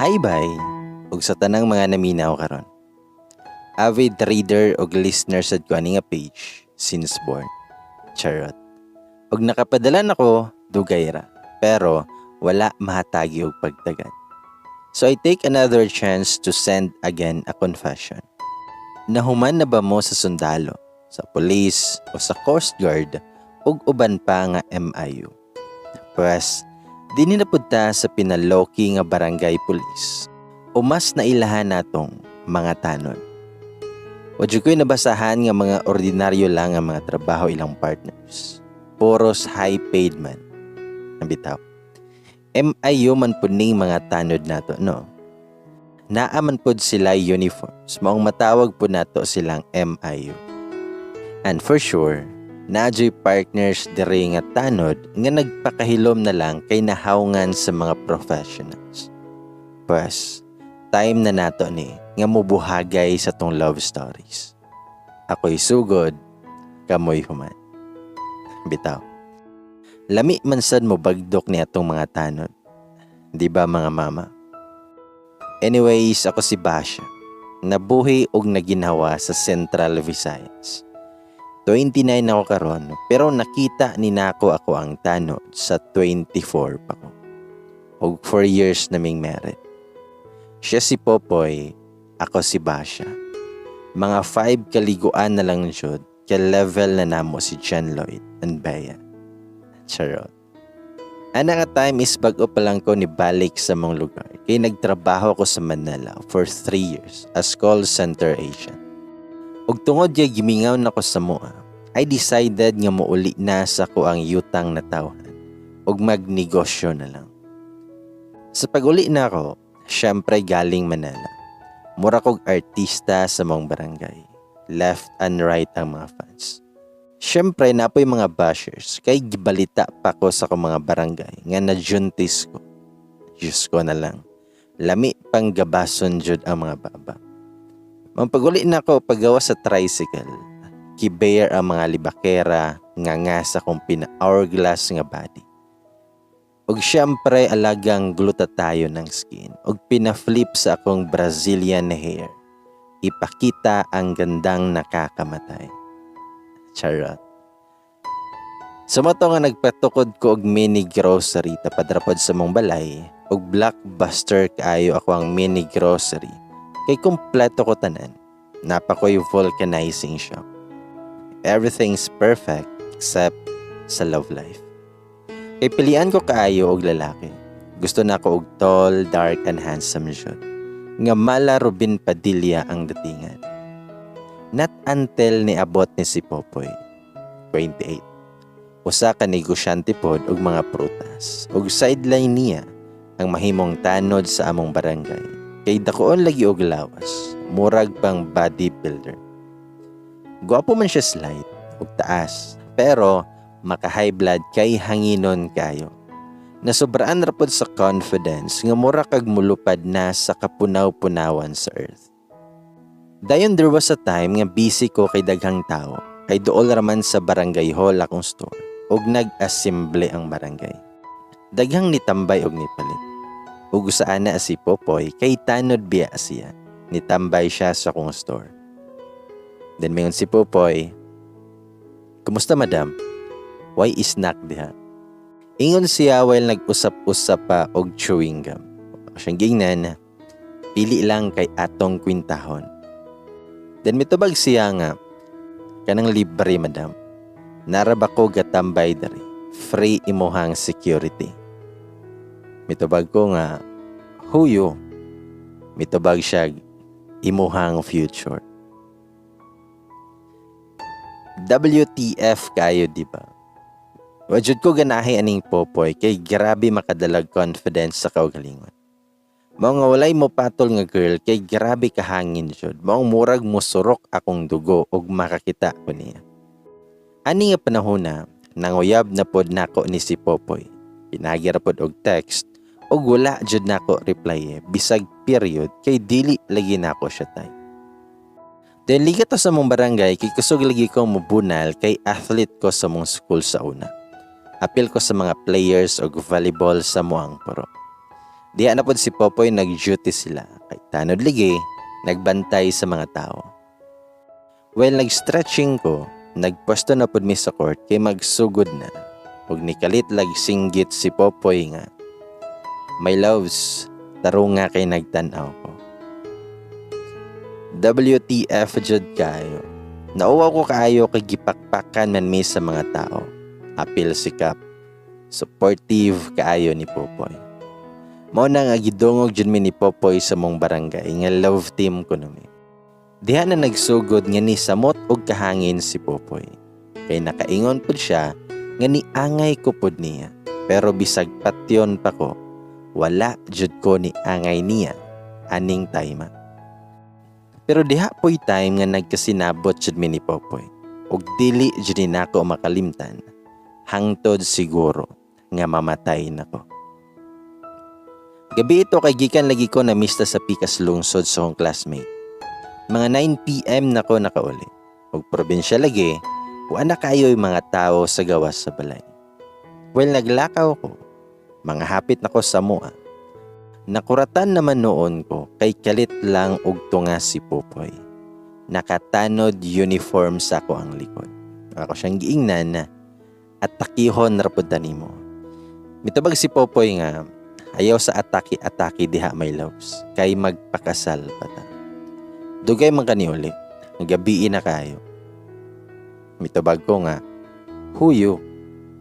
Hi bai, ug sa tanang mga naminaw karon. Avid reader og listener sad ko ani nga page since born. Charot. Og nakapadala nako dugay ra, pero wala mahatagi og pagtagad. So I take another chance to send again a confession. Nahuman na ba mo sa sundalo, sa police o sa Coast Guard ug uban pa nga MIU? Pues, dinhi na pud ta sa pinaloki nga barangay police o mas nailahan natong mga tanod. Wa jud ko'y nabasahan nga mga ordinaryo lang ang mga trabaho ilang partners. Puros high paid man. Ang bitaw. MIU man pud ning mga tanod nato, no? Naa man pud sila uniforms, maong matawag pud nato silang MIU. And for sure, naa juy partners diri nga tanod nga nagpakahilom na lang kay nahawngan sa mga professionals. Pues, time na nato ni nga mubuhagay sa tong love stories. Ako'y sugod, kamoy human. Bitaw. Lami man sad mo bagdok ni atong mga tanod. Di ba, mga mama? Anyways, ako si Basha. Nabuhi og naginhawa sa Central Visayas. 29 ako karon, pero nakita ni nako ako ang tanod sa 24 pa ko. Og 4 years naming married. Siya si Popoy, ako si Basha. Mga 5 kaliguan na lang jud, kay level na namo si John Lloyd and Bea. Charot. Ana nga time is bag-o pa lang ko ni balik sa among lugar kay nagtrabaho ko sa Manila for 3 years as call center agent. Ug tungod kay gimingaw na ko sa mua, I decided nga muuli na sa ko ang yutang natawhan ug magnegosyo na lang. Sa pag-uli na ako, syempre galing Manila. Mura kog artista sa among barangay. Left and right ang mga fans. Syempre, naa poy mga bashers kay gibalita pa ko sa akong mga barangay nga na-juntis ko. Diyos ko na lang. Lami pang gabason jud ang mga baba. Pag-uli nako, paggawas sa tricycle, kibear ang mga libakera nga sa akong pina-hourglass nga body. Og syempre alagang glutathione ng skin og pina-flip sa akong Brazilian hair. Ipakita ang gandang nakakamatay. Charot. Sa mao to nga nagpatukod ko og mini grocery tapad ra pod sa among balay, og blockbuster kaayo ako ang mini grocery kay kumpleto ko tanan. Naa pa ko'y vulcanizing shop. Everything's perfect except sa love life. Kay pilian ko kaayo og lalaki. Gusto na ko og tall, dark and handsome jud. Nga mala Robin Padilla ang datingan. Not until niabot ni si Popoy. 28. Usa ka negosyante pod og mga prutas. Og sideline niya ang mahimong tanod sa among barangay. Kay dakoon lagi og lawas, murag pang bodybuilder. Gwapo man siya slight ug taas, pero maka-high blood kay hanginon kayo. Nasobraan ra pod sa confidence nga mura kag mulupad na sa kapunaw-punawan sa earth. Dayon there was a time nga busy ko kay daghang tao, kay duol raman sa barangay hall akong store ug nag-assemble ang barangay. Daghang nitambay og nipalit. Ug usa ana si Popoy kay tanod biya siya. Nitambay siya sa akong store. Then mingon si Popoy, "Kumusta, madam? Way snack diha?" Ingon siya while nag-usap-usap pa og chewing gum. Siyang gingnan, "Pili lang kay atong kwintahon." Then mitubag siya nga, "Kanang libre, madam. Naa ra ba ko gatambay diri? Free imuhang security." Mitubag ko nga, "Who you?" Mitubag siya, "Imuhang future." WTF kayo, di ba? Wa jud ko ganahi aning Popoy kay grabe makadalag confidence sa kaugalingon. Mao nga walay mo patol nga girl kay grabe kahangin jud. Maong murag mosurok akong dugo ug makakita ko niya. Ani nga panahon na, nanguyab na pod nako ni si Popoy. Pinagi ra pod og text ug wala jud nako reply eh, bisag period kay dili lagi nako siya type. Then liga to sa mong barangay kay kusog lagi ko mobunal kay athlete ko sa mong school sa una. Apil ko sa mga players og volleyball sa muang puro. Diha na pod si Popoy nag-duty sila. Kay tanod ligi, nagbantay sa mga tao. Well, nag-stretching ko, nagpwesto na pod mi sa court kay magsugod na. Ug nikalit lag singgit si Popoy nga, "My loves, tarunga kay nagtan-aw ko." WTF jud kayo. Nauwaw ko kaayo kay gipakpakan man mi sa mga tao. Apil si Kap. Supportive kaayo ni Popoy. Mao na nga gidungog jud mi ni Popoy sa mong barangay nga love team kuno mi. Diha na nagsugod nga ni samot og kahangin si Popoy. Kay nakaingon pud siya nga niangay ko pud niya. Pero bisag patyon pa ko, wala jud ko ni angay niya aning time. Pero diha po'y time nga nagkasinabot jud mi ni Popoy. Ug dili jud ni nako makalimtan. Hangtod siguro nga mamatay nako. Gabi ito kay gikan lagi ko na mista sa pikas lungsod sa akong classmate. Mga 9 PM na ko nakauli. Ug probinsya lagi, wa na kayo'y mga tao sa gawas sa balay. Well, naglakaw ko. Mga hapit na ko sa mua. Nakuratan naman noon ko kay kalit lang og tunga si Popoy. Nakatanod uniform sa ako ang likod. Ako siyang giingnan na at takihon ra pud nimo. Mitubag si Popoy nga ayaw sa atake-atake diha, my loves, kay magpakasal pa ta. Dugay man kani uli, gabii na kayo. Mitubag ko nga, "Huyo,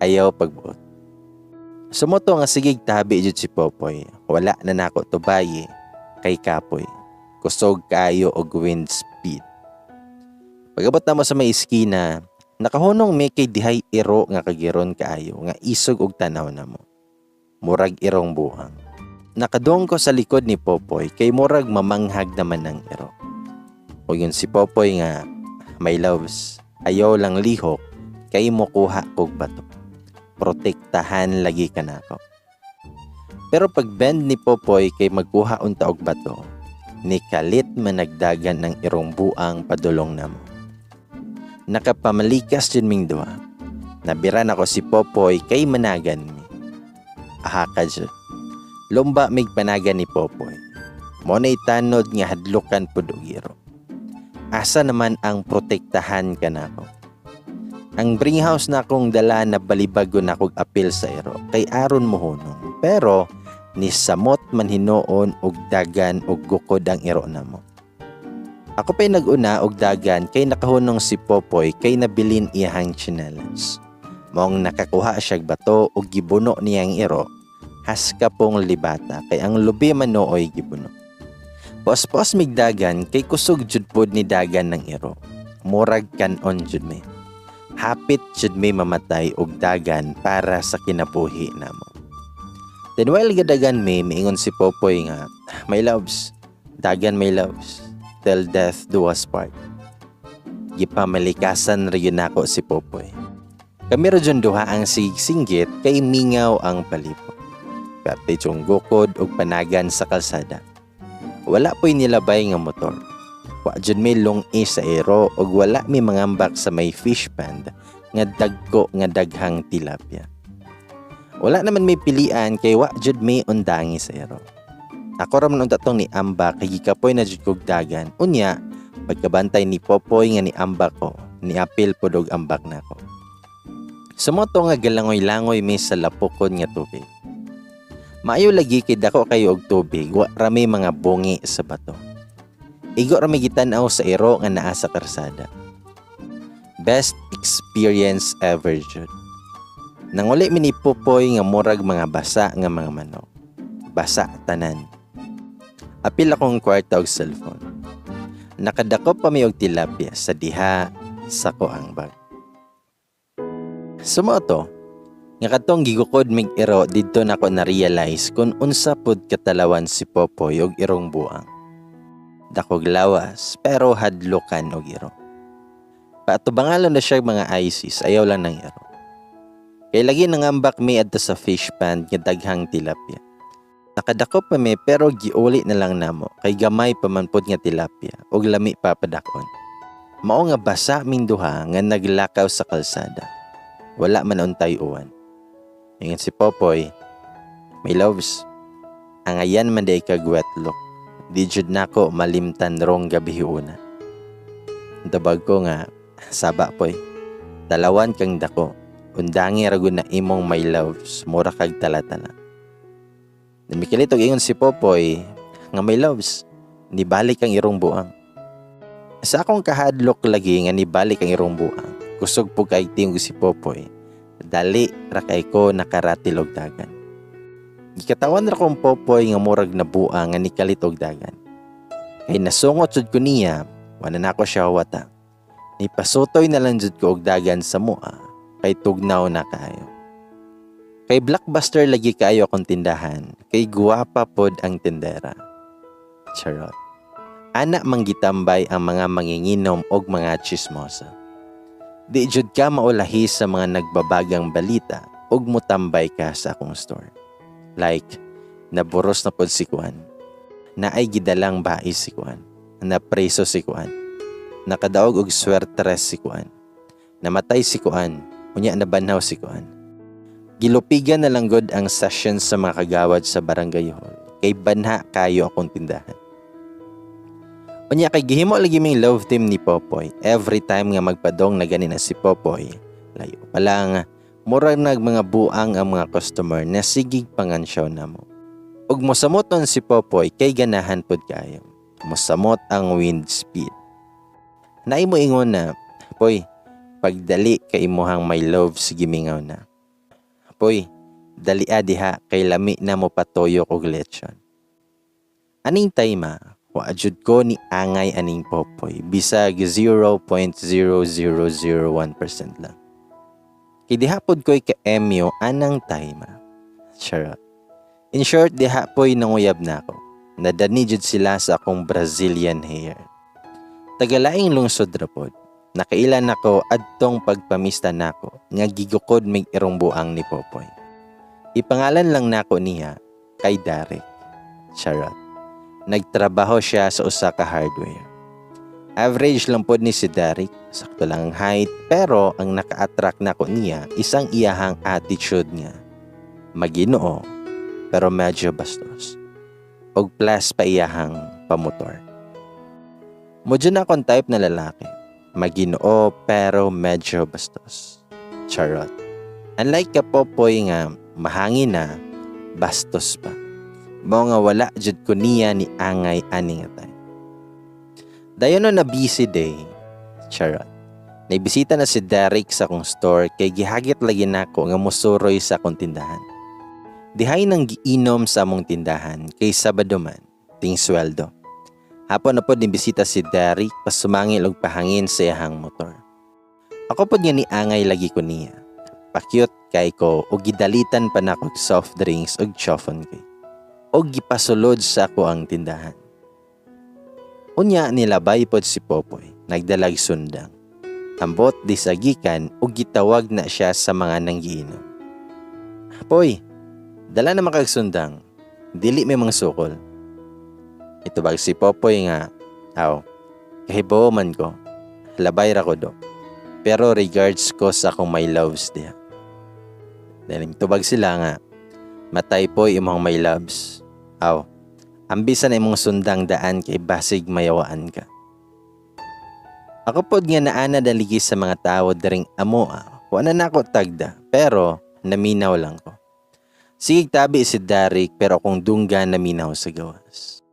ayaw pagbuot." Sumoto nga sigig tabi jud si Popoy. Wala na nako tubayi kay kapoy. Kusog kaayo og wind speed. Pagabot namo sa may iskina, nakahunong mi kay dihay iro nga kagiron kaayo nga isog og tanaw namo. Murag irong buang. Nakadong ko sa likod ni Popoy kay murag mamanghag naman ang iro. O yun si Popoy nga, "My loves, ayaw lang lihok kay mokuha kog bato. Protektahan lagi ka nako." Pero pag bend ni Popoy kay magkuha unta og bato, ni kalit managdagan ng irong buang padulong namo. Nakapamalikas din ming duha. Nabiran ako si Popoy kay managan mi. Aha ka jud. Lumba mig panagan ni Popoy. Mo na'y tanod nga hadlukan pud og iro. Asa naman ang protektahan ka nako? Ang bring house na akong dala na balibago na kog apil sa iro kay aron mohunong. Pero ni samot man hinuon og dagan og gukod ang iro namo. Ako pa'y nag-una og dagan kay nakahunong si Popoy kay nabilin iyahang tsinelas. Maong nakakuha siyag bato og gibuno niyang iro, haska pong libata kay ang lubi man nooy gibuno. Pos-pos migdagan kay kusog jud pod ni dagan ng iro. Murag kanon jud mi. Hapit jud mi mamatay og dagan para sa kinabuhi namo. Then while gadagan mi, miingon si Popoy nga, "My loves, dagan my loves, till death do us part." Gipamalikasan ra yun nako si Popoy. Kami ra jud duha ang sigsinggit kay mingaw ang palibot. Perte yung gukod og panagan sa kalsada. Wala po'y nilabay nga motor. Wa jud may lungi sa ero ug wala mi mangambak sa may fish pond nga dagko nga daghang tilapia. Wala naman may pilian kay wa jud may undangi sa ero. Ako ra man unta tong ni ambak kay gikapoy na jud kog dagan. Unya, pagkabantay ni Popoy nga ni ambak ko, ni apil pod og ambak nako. Sumoto nga galangoy-langoy mi sa lapokon nga tubig. Maayo lagi kay dako kayo og tubig, wa ra may mga bungi sa bato. Igo ra may gitan-aw sa iro nga naa sa karsada. Best experience ever jud. Nanguli mi ni Popoy nga murag mga basa nga mga manok. Basa tanan. Apil akong kwarta og cellphone. Nakadako pa mi og tilapia sa diha sa ko ang bag. Sumoto, nga katong gigukod mig iro didto nako na-realize kung unsa pud katalawan si Popoy og irong buang. Dakog lawas pero hadlukan og iro. Paatubangalan na siya mga ISIS, ayaw lang ng iro. Kay lagi nangambak mi adto sa fish pond nga daghang tilapia. Nakadako pa mi pero giuli na lang namo kay gamay pa man pod nga tilapia ug lami pa padakon. Mao nga basa ming duha nga naglakaw sa kalsada. Wala man untay uwan. Ingon si Popoy, "My loves, Angayan man day kag wet look. Di jud nako malimtan rong gabi una. Tubag ko nga, "Saba, Poy. Talawan kang dako. Undangi ra gud na imong my loves, mura kag tala-tala." Namikalit og ingon si Popoy nga, "My loves, nibalik ang irong buang." Sa akong kahadlok lagi nga nibalik ang irong buang, kusog po kay tingog si Popoy, dali ra kay ko nakaratil og dagan. Gikatawan ra kong Popoy nga murag nabuang nga nikalit og dagan. Kay nasungot jud ko niya, wala na ako siya wata. Nipasutoy na lang jud ko og dagan sa mua, kay tugnaw na kaayo. Kay Blockbuster lagi kaayo akong tindahan, kay guwapa pod ang tindera. Charot. Ana manggitambay ang mga manginginom og mga chismosa. Di jud ka maulahi sa mga nagbabagang balita ug mutambay ka sa akong store. Like, naburos na pod si Kuan. Naay gidalang bais si Kuan. Napreso si Kuan. Nakadaog og swertres si Kuan. Namatay si Kuan. Unya nabanhaw si Kuan. Gilupigan na lang gud ang session sa mga kagawad sa barangay hall kay banha kayo akong tindahan. Unya kay gihimo lagi ming love team ni Popoy. Every time nga magpadong na gani na si Popoy, layo pa lang, murag nag mga buang ang mga customer na sigig pangansyaw namo. Ug mosamot nun si Popoy kay ganahan pod kayo. Mosamot ang wind speed. Naay mo ingon na, "Poy, pagdali kay imuhang my love gimingaw na. Poy, dali diha kay lami na mo patuyok og lechon." Aning time wa jud ko ni angay aning Popoy bisag 0.0001% lang. Kay diha pod ko'y ka-MU anang time. Charot. In short, diha po'y nanguyab na ako. Nadani jud sila sa akong Brazilian hair. Tagalaing lungsod ra pod. Nakailan nako adtong pagpamista nako nga gigukod mig irong buang ni Popoy. Ipangalan lang nako niya kay Derek. Charot. Nagtrabaho siya sa usa ka hardware. Average lang pod ni si Derek, sakto lang ang height, pero ang naka-attract nako niya isang iyahang attitude niya. Maginoo, pero medyo bastos. Og plus pa iyahang pamotor. Medyo na akong type na lalaki. Maginoo pero medyo bastos. Charot. Unlike ka Popoy nga mahangin na, bastos pa. Mao nga wala jud ko niya ni angay ani nga time. Dayon no na busy day. Charot. Naibisita na si Derek sa akong store kay gihagit lagi nako nga musuroy sa akong tindahan. Dihay nang giinom sa among tindahan kay Sabado man, ting sweldo. Hapon na pod bisita si Derek pasumangil og pahangin sa iyahang motor. Ako pod nga niangay lagi ko niya. Pa-cute kay ko og gidalitan pa nako og soft drinks og chiffon cake. Og gipasulod sa ako ang tindahan. Unya nilabay pod si Popoy, nagdalag sundang. Ambot di sa gikan og gitawag na siya sa mga nanggiinom. "Poy, dala na kag sundang, dili may mga sukol." Itubag si Popoy nga, "Aw, kahibaw man ko, labay ra ko do. Pero regards ko sa akong my loves diha." Dahil tubag sila nga, "Matay, Poy, imong my loves. Aw, ambisa na imong sundang daan kay basig mayawaan ka." Ako pod nga naana daligi sa mga tao dering amoa, wa na nako tagda, pero naminaw lang ko. Sige tabi si Derek pero akong dungga naminaw sa gawas.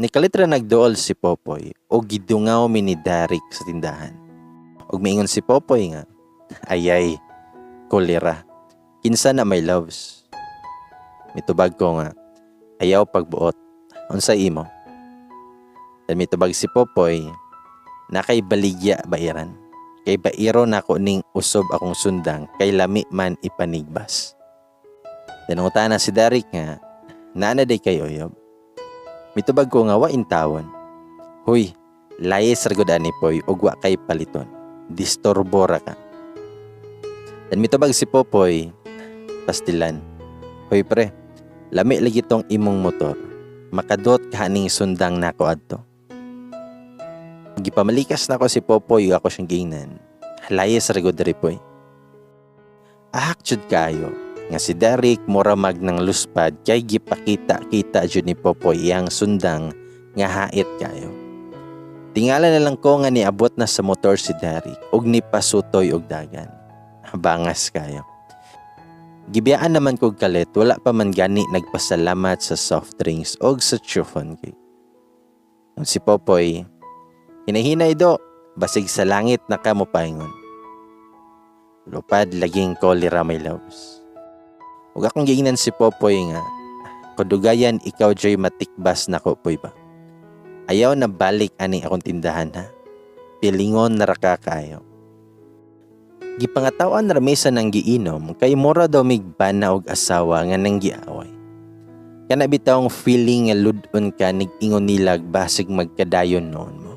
Nikalitra nagduol si Popoy o gidungaw mi ni Derek sa tindahan. Og miingon si Popoy nga, "Ayay, kolera. Kinsa na my loves?" Mitubag ko nga, "Ayaw pagbuot. Unsa imo?" Then mitubag si Popoy, "Nakay baligya bairan. Kay bairo nako ning usob akong sundang kay lami man ipanigbas." Then na si Derek nga, "Naa day kay uyob?" Mitubag ko nga, "Wa intawon." "Huy, layes ra gud ani, Poy, ug wa kay paliton. Disturbo ra ka." Then mitubag si Popoy, "Pastilan. Hoy pre, lami lagi tong imong motor. Makadot ka ning sundang nako adto." Gipamalikas nako si Popoy ug ako siyang giingnan, "Layas ra gud diri, Poy." Ahak jud kayo Nga si Derek mura mag ng luspad kay gipakita-kita jud ni Popoy iyang sundang nga hait kayo. Tingala na lang ko nga niabot na sa motor si Derek ug nipasutoy og dagan. Bangas kayo. Gibiyaan naman kog kalit, wala pa man gani nagpasalamat sa soft drinks og sa chiffon cake. Si Popoy, "Hinahinay do, basig sa langit na ka mo paingon." Lupad laging kolera, my loves. Ug akong giingnan si Popoy nga, "Kudugayan ikaw joy matikbas nako, Poy ba. Ayaw na balik ani akong tindahan ha. Pilingon na ra ka kaayo." Gipangatawan ra mi sa nanggiinom kay mura daw mig bana og asawa nga nanggiaway. Kana bitawng feeling nga lud-on ka nig-ingon nilag basig magkadayon noon mo.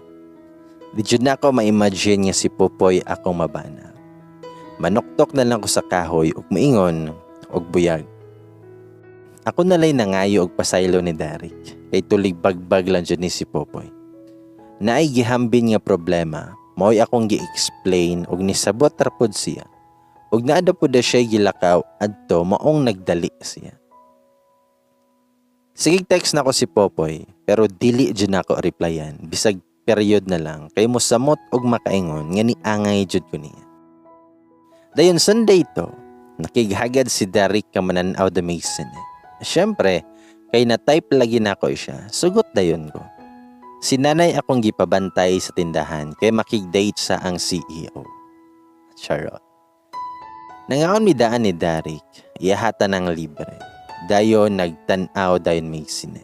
Di jud na ako ma-imagine nga si Popoy akong mabana. Manuktok na lang ko sa kahoy ug moingon og buyag. Ako nalay nangayo og pasaylo ni Derek kay tulig bagbag lang jud ni si Popoy. Naay gihambin nga problema, mao'y akong gi-explain og nisabot ra pod siya. Ug naa daw pod siya gilakaw adto, maong nagdali siya. Sige, text nako si Popoy pero dili jud nako replyan bisag period na lang kay mosamot og makaingon nga niangay jud ko niya. Dayon Sunday to, nakighagad si Derek ka manan-aw da mig sine. Siyempre, kay na-type lagi nako siya, sugot dayon ko. Si nanay akong gipabantay sa tindahan kay makig-date sa ang CEO. Charot. Nangaon mi daan ni Derek, iyahata ng libre. Dayon nagtan-aw dayon mig sine.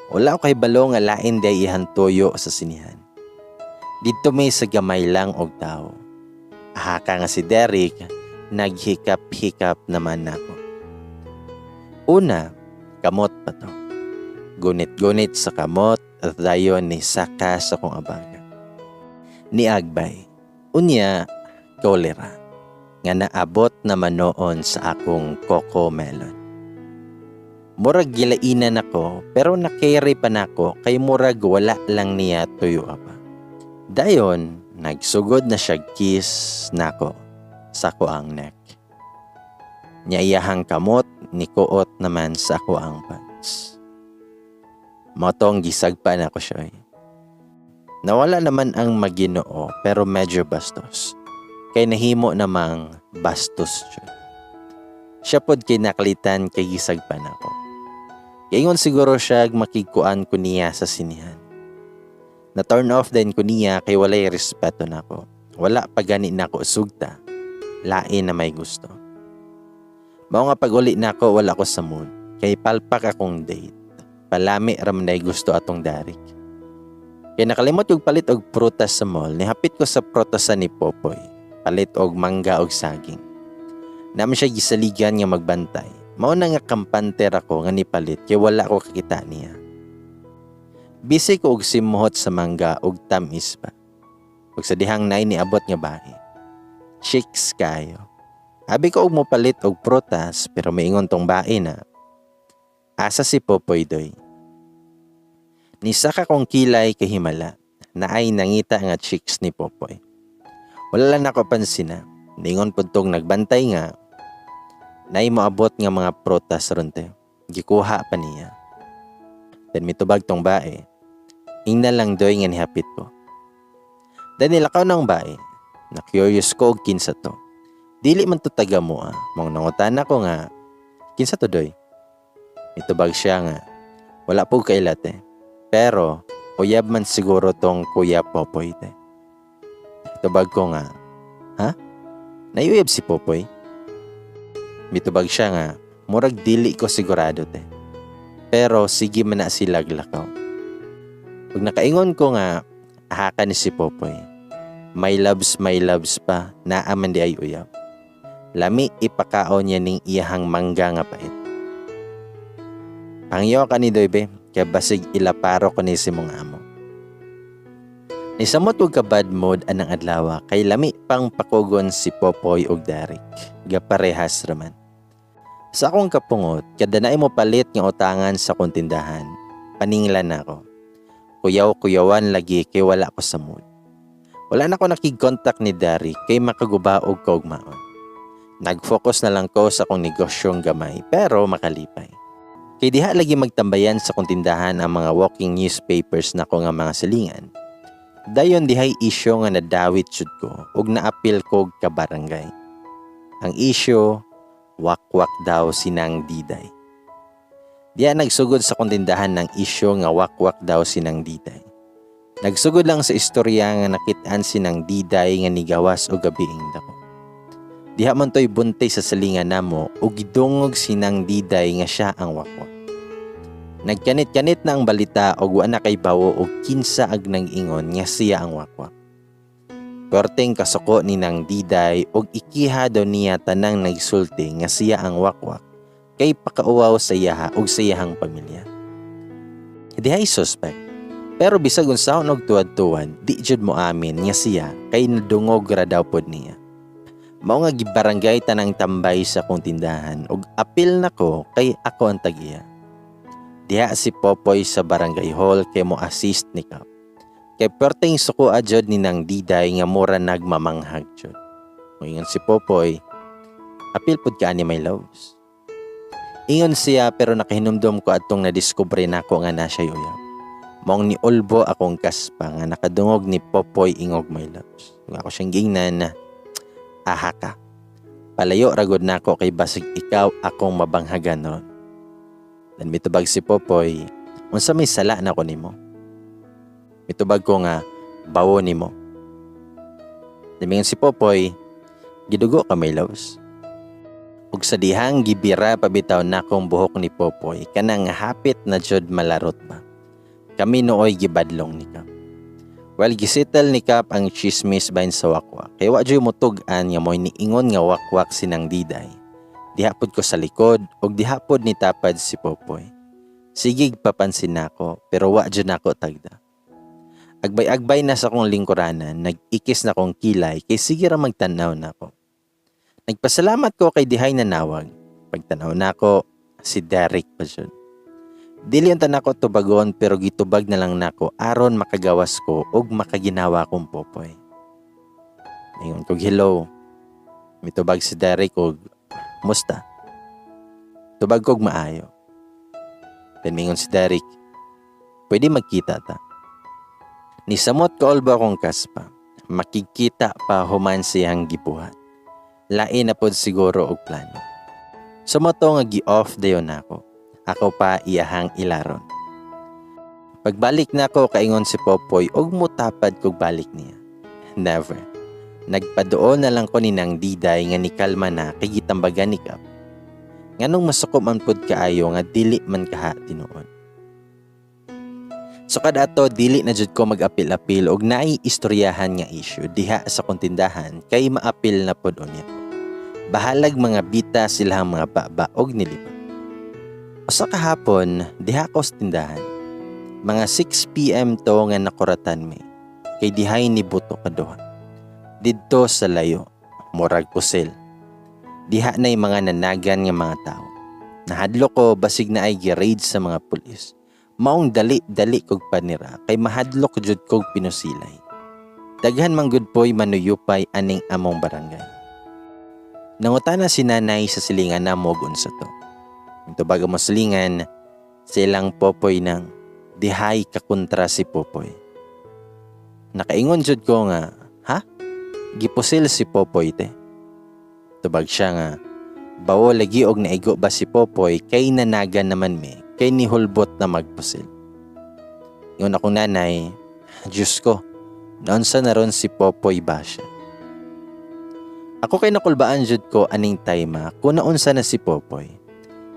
Wala ko kahibalo nga lain day iyang tuyo sa sinihan. Didto may sa gamay lang og tao. Ahaka nga si Derek, naghikap-hikap naman nako. Una, kamot pa to. Gunit-gunit sa kamot at dayon ni saka sa kong abaga. Niagbay. Unya, kolera. Nga naabot naman noon sa akong coco melon. Murag gilainan ako pero na-carry pa nako kay murag wala lang niya tuyo pa. Dayon, nagsugod na siya kiss nako sa akoang neck. Nya iyahang kamot nikuot naman sa akoang pants. Mao tong gisagpa nako siya eh. Nawala naman ang maginoo pero medyo bastos. Kay nahimo namang bastos siya. Siya pod kay nakalitan kay gisagpa nako. Kaingon siguro siya makigkuan ko niya sa sinihan. Na turn off din ko niya kay walay respeto nako. Wala pa gani nako sugta. Lain na may gusto. Mao nga pag-uli nako wala ko sa mood. Kay palpak akong date. Palami ra man day gusto atong Derek. Kay nakalimot og palit og prutas sa mall, nihapit ko sa prutasan ni Popoy. Palit og mangga og saging. Naman siya gisaligan nga magbantay. Mao na nga kampante ra ko nga nipalit kay wala ko kakita niya. Busy ko og simuhot sa mangga og tamis pa. Ug sa dihang naay niabot nga bae. Chicks kayo. Abi ko og mopalit og prutas pero miingon tong bae na, "Asa si Popoy doy?" Nisaka kong kilay kay himala naay nangita nga chicks ni Popoy. Wala lang nako pansina. Ningon pud tong nagbantay nga, "Naay moabot nga mga prutas ron te. Gikuha pa niya." Then mitubag tong bae, "Ingna lang doy nga nihapit ko." Then nilakaw ng bae. Na curious ko og kinsa to. Dili man to taga mo ah. Mong nangutana ko nga, "Kinsa to doy?" Mitubag siya nga, "Wala po kaila te. Pero uyab man siguro tong Kuya Popoy te." Tubag ko nga, "Ha? Nayuyab si Popoy?" Mitubag siya nga, "Murag dili ko sigurado te. Pero sige man na sila glakaw." Pag nakaingon ko nga, "Ahaka ni si Popoy. My loves pa, naa man di ay uyab. Lami ipakaon niya ning iyahang mangga nga pait. Pangyo ka ni Doy be, kaya basig ilaparo ko ni si mong amo." Nisamot og ka bad mood anang adlaw kay lami pang pakugon si Popoy og Derek. Gaparehas raman. Sa akong kapungot, kada naay mo palit nga utangan sa akong tindahan, paninglan nako. Kuyaw-kuyawan lagi kay wala ko sa mood. Wala na ko nakig-contact ni Derek kay makaguba og kaugmaon. Nag-focus na lang ko sa akong negosyong gamay pero makalipay. Kay diha lagi magtambayan sa kong tindahan ang mga walking newspapers nako nga mga silingan. Dayon dihay isyo nga nadawit jud ko ug naapil kog kabarangay. Ang isyo, wakwak daw si Nang Diday. Diha nagsugod sa kong tindahan ng isyo nga wakwak daw si Nang Diday. Nagsugod lang sa istorya nga nakit-an si Nang Diday nga nigawas og gabiing dako. Diha man to'y buntay sa silingan namo ug gidungog si Nang Diday nga siya ang wakwak. Nagkanit-kanit na ang balita og wa na kay bawo og kinsa ag nag-ingon nga siya ang wakwak. Perteng kasuko ni Nang Diday og ikiha daw niya tanang nagsulti nga siya ang wakwak kay pakauwaw sa iyaha og sa iyahang pamilya. Dihay suspect. Pero bisag unsaon og tuwad-tuwad, di jud mo amin nga siya kay nadungog ra daw pod niya. Mao nga gibarangay tanang tambay sa akong tindahan ug apil nako kay ako ang tag-iya. Diha si Popoy sa barangay hall kay mo assist ni Kap. Kay perteng suko jud ni Nang Diday nga mura nagmamanghag jud. Moingon si Popoy, "Apil pud ka ani, my loves." Ingon siya pero nakahinumdom ko atong nadiskubre nako nga na siya uyab. Maong niulbo akong kaspa nga nakadungog ni Popoy ingog "my loves." Ug ako siyang giingnan na, "Aha ka. Palayo ragod nako kay basig ikaw akong mabanghagan ron." Dan mitubag si Popoy, "Unsa may sala nako nimo?" Mitubag ko nga, "Bawo nimo." Nimingon si Popoy, "Gidugo ka, my loves." Ug sa dihang gibira pabitaw nakong buhok ni Popoy, kanang hapit na jud malarot ba. Kami nooy gibadlong ni Kap. Well, gisettle ni Kap ang chismis bahin sa wakwak. Kay wa jud mutug-an nga mo'y niingon nga wakwak si Nang Diday. Diha pod ko sa likod ug diha pod ni tapad si Popoy. Sigig papansin nako pero wa jud nako tagda. Agbay-agbay na sa akong lingkuranan, nag-ikis na kong kilay kay sige ra magtan-aw nako. Nagpasalamat ko kay dihay nanawag. Pagtanaw nako, si Derek pa jud. Dili unta nako tubagon pero gitubag na lang nako aron makagawas ko ug makaginawa kong Popoy. Ingon kog, "Hello." Mitubag si Derek og, "Musta?" Tubag kog, "Maayo." Then mingon si Derek, "Pwede magkita ta." Nisamot kaulbo akong kaspa. Makikita pa human siyang gibuhat. Lain na pod siguro og plano. Sumoto nga gi-off dayon nako. Ako pa iyahang ilaron. Pagbalik nako kaingon si Popoy og mutapad kog balik niya. Never. Nagpaduol na lang ko ni Nang Diday nga nikalma na kay gitambagan ni Kap. Nganong masuko man pod kaayo nga dili man kaha tinuod. So kada ato dili na jud ko mag-apil-apil og naay istoryahan nga issue diha sa kong tindahan kay maapil na pod unya. Bahalag mga bita silahang mga baba og nilibot. Usa ka hapon, diha ko sa tindahan. Mga 6 p.m. to nga nakuratan mi. Kay dihay ni buto kaduha. Didto sa layo, murag pusil. Diha na'y mga nanagan nga mga tao. Nahadlok ko basig na ay gi-raid sa mga pulis. Maong dali-dali kog panira kay mahadlok jud kog pinusilay. Daghan man gud poy manuyupay aning among barangay. Nangutana si nanay sa silingan namo og unsa to. Tubag mo silingan, silang Popoy nang dihay kakontra si Popoy. Nakaingon jud ko nga, "Ha? Gipusil si Popoy te?" Tubag siya nga, "Bawo lagi og naigo ba si Popoy kay nanagan naman mi kay nihulbot na magpusil." Ingon akong nanay, "Diyos ko, naunsa na ron si Popoy ba siya?" Ako kay nakulbaan jud ko aning time kung naunsa na si Popoy.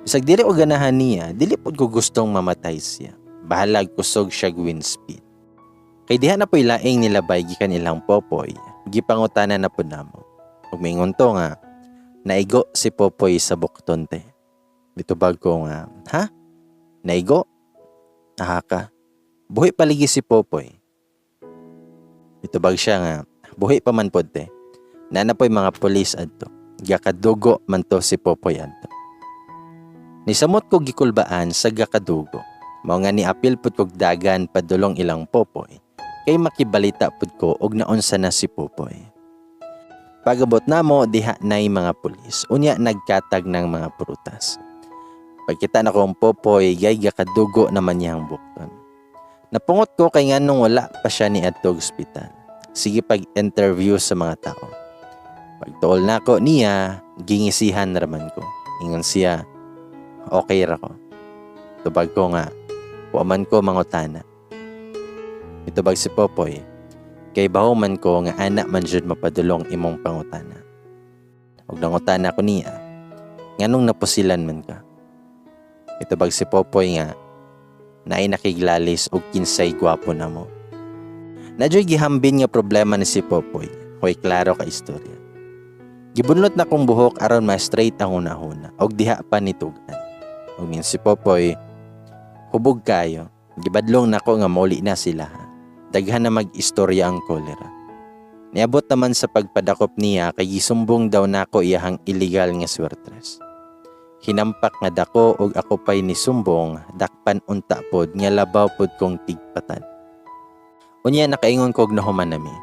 Bisag dili ko ganahan niya, dili pud ko gustong mamatay siya. Bahalag kusog siya wind speed. Kay diha na po'y laing nilabay gikan ilang Popoy, gipangutana na pud namo. Ug miingon to nga, "Naigo si Popoy sa bukton te." Mitubag ko nga, "Ha? Naigo? Aha ka. Buhi paligi si Popoy." Mitubag siya nga, "Buhi pa man pod te. Naa na po'y mga pulis adto. Gakadugo man to si Popoy adto." Nisamot ko gikulbaan sa gakadugo. Mao nga ni apil pud kog dagan padulong ilang Popoy kay makibalita pud ko og naunsa na si Popoy. Pag-abot namo diha nay mga pulis. Unya nagkatag ng mga prutas. Pagkita na kong Popoy, gay gakadugo naman niyang bukton. Napungot ko kay nganong wala pa siya ni adto ospital. Sige pag-interview sa mga tao. Pagtuol nako niya, gingisihan raman ko. Ingon siya, "Okay ra ko." Tubag ko nga, "Wa man ko mangutana." Mitubag si Popoy, "Kay baho man ko nga ana man jud mapadulong imong pangutana." Ug nangutana ko niya, "Nganong napusilan man ka?" Mitubag si Popoy nga, "Naay nakiglalis og kinsay gwapo namo." Naa juy gihambin nga problema ni si Popoy, hoy klaro ka istorya. Gibunlot na kong buhok aron ma-straight ang hunahuna og diha pa nitug-an. Ug ning si Popoy, hubog kayo. Gibadlong nako nga mauli na sila. Daghan na mag-istorya ang kolera. Niabot naman sa pagpadakop niya kay gisumbong daw nako iyahang illegal nga swertres. Hinampak nga dako og ako pa'y nisumbong, dakpan unta pod nga labaw pod kong tigpatad. Unya nakaingon kog nahuman nami.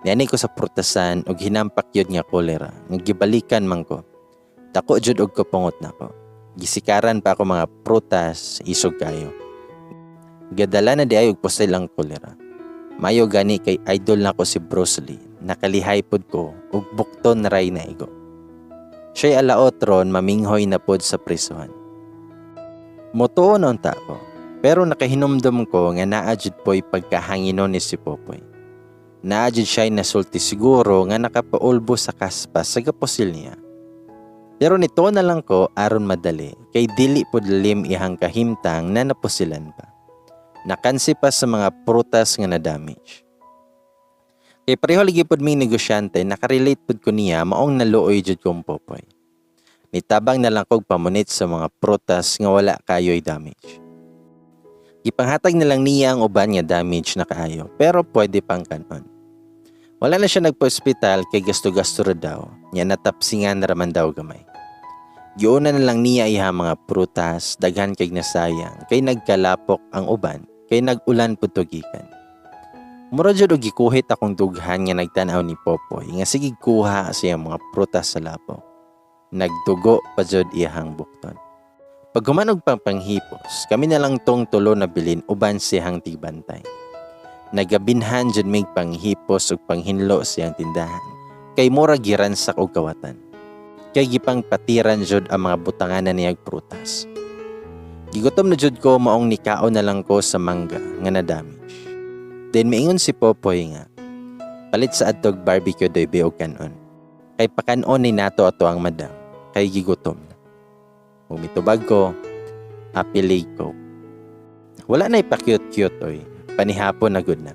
Niani ko sa prutasan og hinampak yun nga kolera nga gibalikan man ko. Dako jud og kapungot nako. Gisikaran pa ako mga prutas, isog kayo. Gadala na di ay og pusil ang kolera. Mayo gani kay idol nako si Bruce Lee. Nakalihay pod ko ug bukton ray na igo. Siya'y alaot ron maminghoy na pod sa prisuhan. Motuo na unta ko, pero nakahinumdum ko nga naa jud po'y pagkahanginon ni si Popoy. Naa jud siya'y nasulti siguro nga nakapaulbo sa kaspa sa gapusil niya. Pero nito na lang ko aron madali kay dili pod lalim ihang kahimtang na napusilan pa. Nakansi pa sa mga prutas nga na-damage. Kay pareho lagi pod ming negosyante, nakarelate pod ko niya, maong naluoy jud kong Popoy. Nitabang na lang kog pamunit sa mga prutas nga wala kayo'y damage. Gipanghatag na lang niya ang uban nga damage na kaayo, pero pwede pang kanon. Wala na siya nagpa-ospital kay gasto-gasto ra daw, nya natapsingan raman daw gamay. Giuna na lang niya iha mga prutas, daghan kay nasayang, kay nagkalapok ang uban, kay nag-ulan pud to gikan. Mura jud og gikuhit akong dughan nga nagtan-aw ni Popoy nga sige kuha sa iyang mga prutas sa lapok. Nagdugo pa jud iyahang bukton. Paghuman og pangpanghipos, kami na lang tong tulo na bilin uban siyang tigbantay. Nagabinhan jud mig panghipos ug panghinlo siyang tindahan. Kay mura giransak og kawatan. Kay gipangpatiran jud ang mga butanganan niyag prutas. Gigutom na jud ko, maong nikaon na lang ko sa mangga nga na-damage. Then miingon si Popoy nga, "Palit sa adtog barbecue doy og kanon. Kay pakanon ni nato ato ang madam, kay gigutom na." Ug mitubag ko, "Apilig ko." Wala na ipa-cute-cute oy, panihapon na gud na.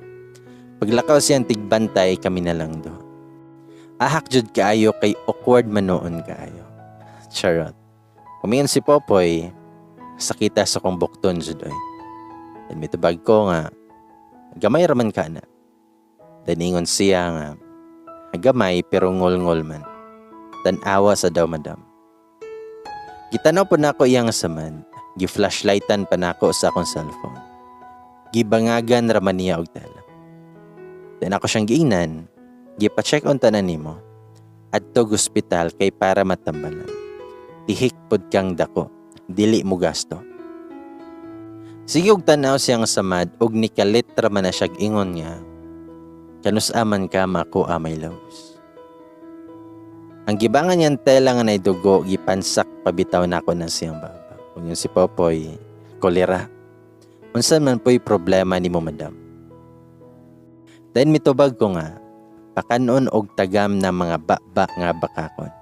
Paglakaw siyang tigbantay, kami na lang do. Ahak jud kaayo kay awkward man noon kaayo. Charot. Kumingon si Popoy, "Sakita sa kong bukton jud oy." Then mitubag ko nga, "Gamay raman ka na." Then ingon siya nga, "Gamay pero ngol-ngol man. Tan-awa sa daw, madam." Gitanaw po nako iyang samad, gi-flashlightan pa nako sa akong cellphone. Gibangagan raman niya og tela. Then ako siyang giingnan, "Gipa-check on tanan nimo. Adto ospital kay para matambalan. Tihik pod kang dako, dili mo gasto." Sige og tanaw siyang samad og nikalit ra man na siya ingon nga, "Kanus-a man ka makuha, my loves?" Ang gibangan niyang tela nga naidugo, gipansak pabitaw nako na siyang baba. Ug yung si Popoy, "Kolera. Unsa man po'y problema nimo, madam?" Then mitubag ko nga, "Pakanon og tagam na mga baba nga bakakon."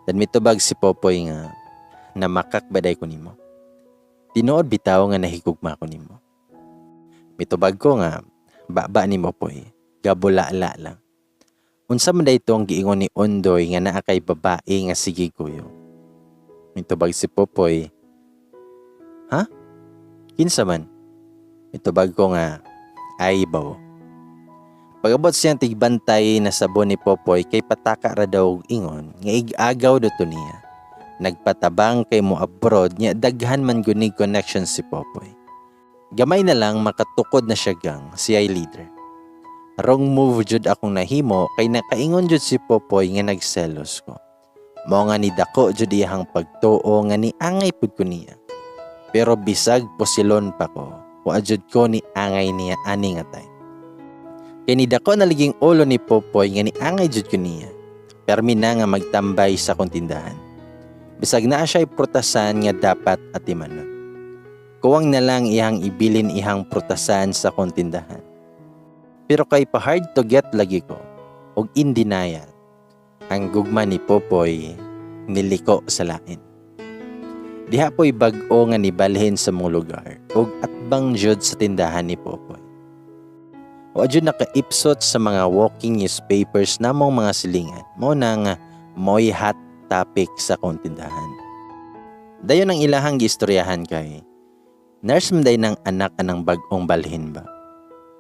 Then mitubag si Popoy nga, "Namakak baday ko nimo. Tinuod bitaw nga nahigugma ko nimo." Mitubag ko nga, "Baba nimo poy, gabulala lang. Unsa man day ang giingon ni Ondoy nga naa kay babae nga sige kuyo?" Mitubag si Popoy, "Ha? Kinsa man?" Mitubag ko nga, "Ay baw." Pag-abot siyang tigbantay na sabon ni Popoy kay pataka ra daw og ingon nga ig-agaw do to niya. Nagpatabang kay mo abroad nya daghan man gunig connection si Popoy. Gamay na lang makatukod na siya gang siya'y leader. Wrong move jud akong nahimo kay nakaingon jud si Popoy nga nagselos ko. Mao nga nidako jud iyahang pagtuo nga niangay pud ko niya. Pero bisag posilon pa ko, wa jud ko ni angay niya ani nga time. Kay nidako na liging ulo ni Popoy nga niangay jud ko niya. Permi na nga magtambay sa akong tindahan. Bisag naa siya'y prutasan nga dapat atimanon. Kuwang na lang iyang ibilin ihang prutasan sa akong tindahan. Pero kay pa hard to get lagi ko, og in denial, ang gugma ni Popoy niliko sa lain. Diha po'y bag-o nga nibalhin sa mong lugar og atbang jud sa tindahan ni Popoy. Wa jud nakaipsot sa mga walking newspapers namong mga silingan, mao na nga mo'y hot topic sa akong tindahan. Dayon ang ilahang giistoryahan kay nurse man day ng anak anang bag-ong balhin ba.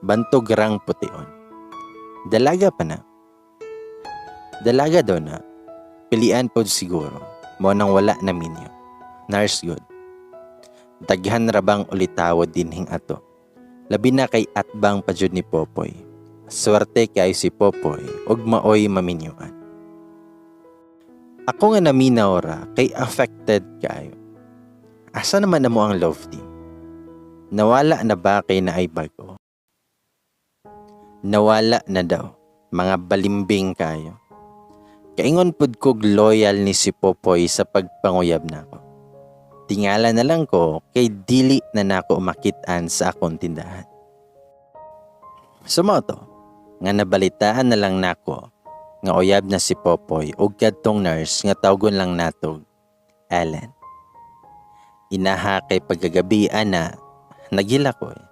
Bantog rang pution. Dalaga pa na. Dalaga daw na. Pilian pod siguro. Mao nang wala na minyo. Nurse good. Daghan ra bang ulitawo dinhing ato. Labi na kay atbang pa jud ni Popoy. Swerte kay si Popoy ug maoy maminyuan. Ako nga naminaw ra kay affected kaayo. Asa naman na mo ang love team? Nawala na ba kay naay bag-o? Nawala na daw, mga balimbing kayo. Kaingon pud kog loyal ni si Popoy sa pagpanguyab nako. Tingala na lang ko kay dili na nako makit-an sa akong tindahan. Sumo to, nga nabalitaan na lang nako nga uyab na si Popoy og kadtong nurse nga tawgon lang natog, Ellen. Inaha kay pagkagabi ana, nagila ko eh.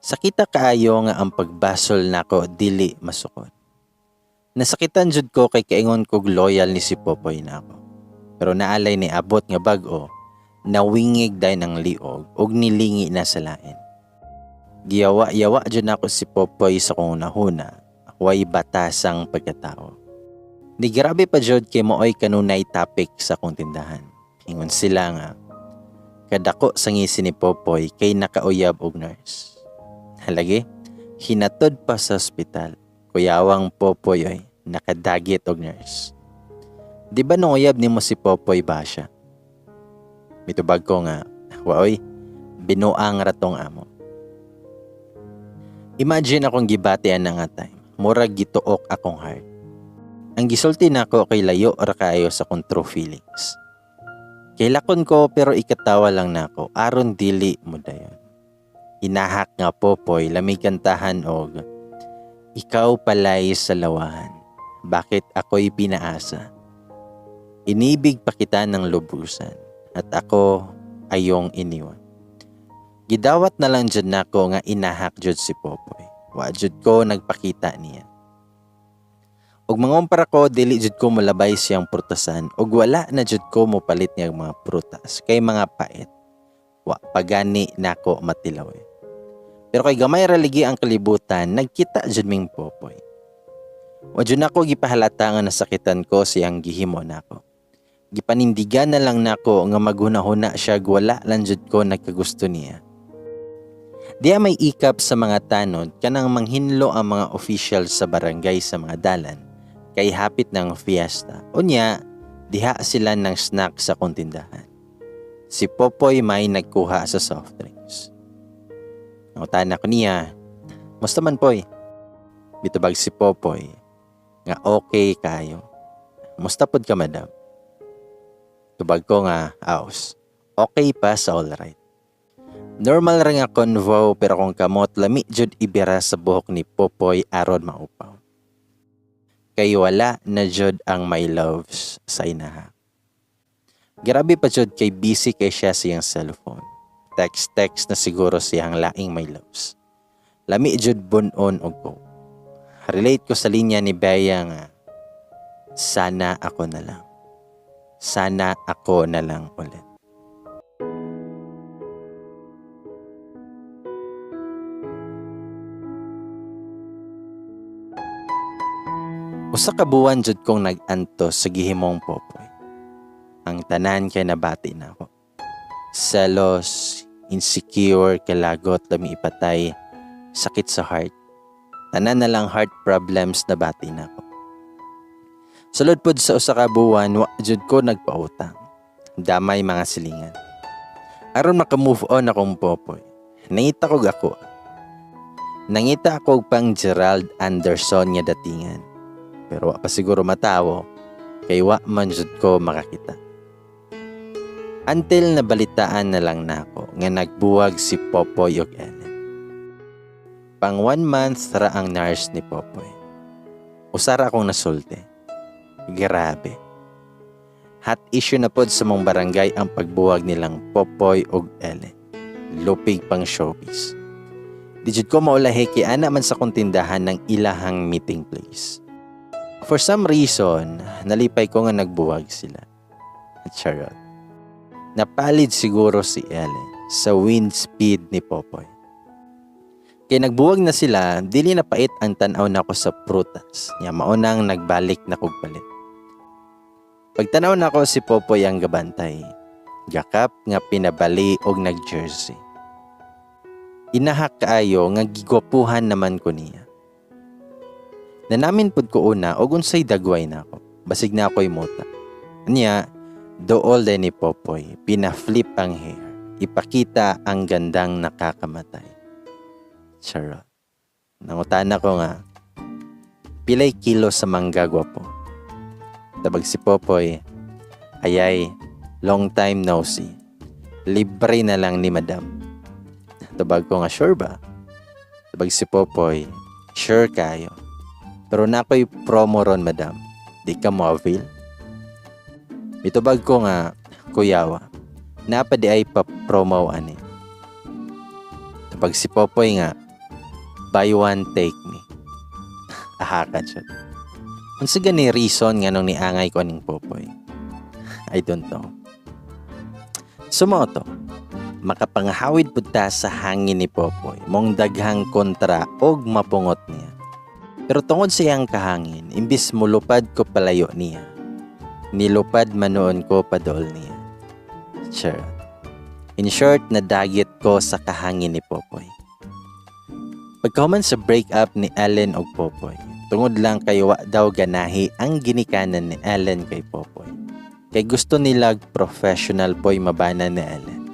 Sakita kaayo nga ang pagbasol nako dili masukod. Nasakitan jud ko kay kaingon kog loyal ni si Popoy nako. Pero naalay ni abot nga bag-o, nawingig dayon ang liog og nilingi na sa lain. Giyawa-yawa jud nako si Popoy sa kong hunahuna, way batasang pagkatao. Ni grabe pa jud kay mooy kanunay topic sa akong tindahan. Ingon sila nga kadako sa ngisi ni Popoy kay nakauyab og nurse. Halagi, hinatod pa sa ospital. Kuyawang Popoy oy, nakadagit og nurse. Di ba nung uyab nimo si Popoy ba siya? Mitubag ko nga, waoy, binuang ratong amo. Imagine akong gibatian na nga time, murag gituok akong heart. Ang gisulti nako kay layo ra kaayo sa akong true feelings. Kailakon ko pero ikatawa lang nako aron dili mo dayon. Inahak nga Popoy lamig kantahan og ikaw palay sa lawahan, bakit ako'y pinaasa? Inibig pa kita ng lubusan at ako ayong iniwan. Gidawat na lang jud nako nga inahak jud si Popoy. Wa jud ko nagpakita niya. Og mangumpara ko dili jud ko molabay siyang prutasan og wala na jud ko mopalit niya mga prutas kay mga pait. Wa pagani nako matilaw. Pero kay gamay ra ligi ang kalibutan, nagkita jud ming Popoy. Wa jud nako gipahalata nga nasakitan ko siyang gihimo nako. Gipanindigan na lang nako nga maghuna-huna siya wala lang jud ko nagkagusto niya. Diya may ikap sa mga tanod kanang manghinlo ang mga official sa barangay sa mga dalan kay hapit ng fiesta. Unya, diha sila ng snack sa kontindahan. Si Popoy may nagkuha sa soft drinks. Nangutan ako niya, musta man Poy? Bitubag si Popoy, nga okay kayo. Musta pod ka madam? Tubag ko nga, aos, okay pa sa all right. Normal ra nga convo pero kung kamot lami jud ibira sa buhok ni Popoy aron maupaw. Kay wala na jud ang my loves sa inaha. Grabe pa jud kay busy kay siya siyang cellphone. Text-text na siguro siyang laing my loves. Lami jud bunon og ko. Relate ko sa linya ni Bea nga, sana ako na lang. Sana ako na lang ulit. Usa ka buwan jud kong nag-antos sa gihimong Popoy. Ang tanan kay nabati na ako. Selos, insecure, kalagot, lami ipatay, sakit sa heart. Tanan na lang heart problems na bati nako. Sulod pod sa usa ka buwan, wa jud ko nagpautang. Damay mga silingan. Aron maka-move on akong Popoy, nangita kog ako. Nangita ako og pang Gerald Anderson nga datingan. Pero wa pa siguro matawo kay wa man jud ko makakita. Until nabalitaan na lang nako nga nagbuwag si Popoy og Ellen. Pang 1 month ra ang nurse ni Popoy. Usa ra akong nasulti. Grabe. Hot issue na pod sa mong barangay ang pagbuwag nilang Popoy og Ellen. Lupig pang showbiz. Di jud ko maulahi kay ana man sa kong tindahan ng ilahang meeting place. For some reason, nalipay ko nga nagbuwag sila. Charot. Napalid siguro si Ellen sa wind speed ni Popoy. Kay nagbuwag na sila, dili na pait ang tan-aw nako sa prutas. Nya maunang nagbalik na kog palit. Pagtanaw nako, si Popoy ang gabantay. Gakap nga pinabali og nag-jersey. Inahak kaayo nga gigwapuhan naman ko niya. Nanamin pud ko una og unsay dagway nako. Basig na ako'y muta. Nya, dool din ni Popoy, pina-flip ang hair. Ipakita ang gandang nakakamatay. Charot. Nangutana ko nga, "Pilay kilo sa mangga, gwapo?" Tabag si Popoy, "Ayay, long time no see. Libre na lang ni madam." Tabag ko nga, "Sure ba?" Tabag si Popoy, "Sure kayo. Pero naa ko'y promo ron, madam. Di ka mo avail?" Mitubag ko nga, "Kuyawa, naa pa diay pa promo ani." Tabag si Popoy nga, "Buy one, take me." Ahakan siya. Unsa gani reason nga nung niangay ko aning Popoy? I don't know. So mao to, makapangahawid pud ta sa hangin ni Popoy, mong daghang kontra og mapungot niya. Pero tungod sa iyang kahangin, imbis mulupad ko palayo niya, nilupad man ko padol niya. Sure. In short, nadagit ko sa kahangin ni Popoy. Pagkahuman sa break up ni Ellen og Popoy, tungod lang kay wa daw ganahi ang ginikanan ni Ellen kay Popoy. Kay gusto nilag professional poy mabana ni Ellen.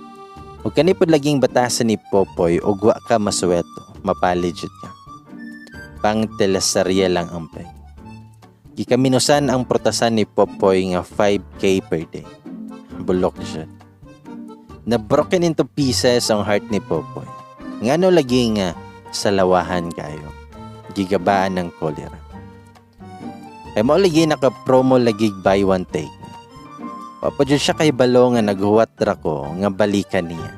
Ug kani pod laging batasan ni Popoy, og wa ka masuweto, mapalid jud ka. Pang teleserye lang ang peg. Gikaminusan ang prutasan ni Popoy nga 5K per day. Bulok siya. Na broken into pieces ang heart ni Popoy. Ngano lagi nga sa lawahan kayo? Gigabaan ng kolera. Kay mao lagi naka-promo lagi buy one take. Wa pa jud siya kay balo nga naghuwat ra ko nga balikan niya.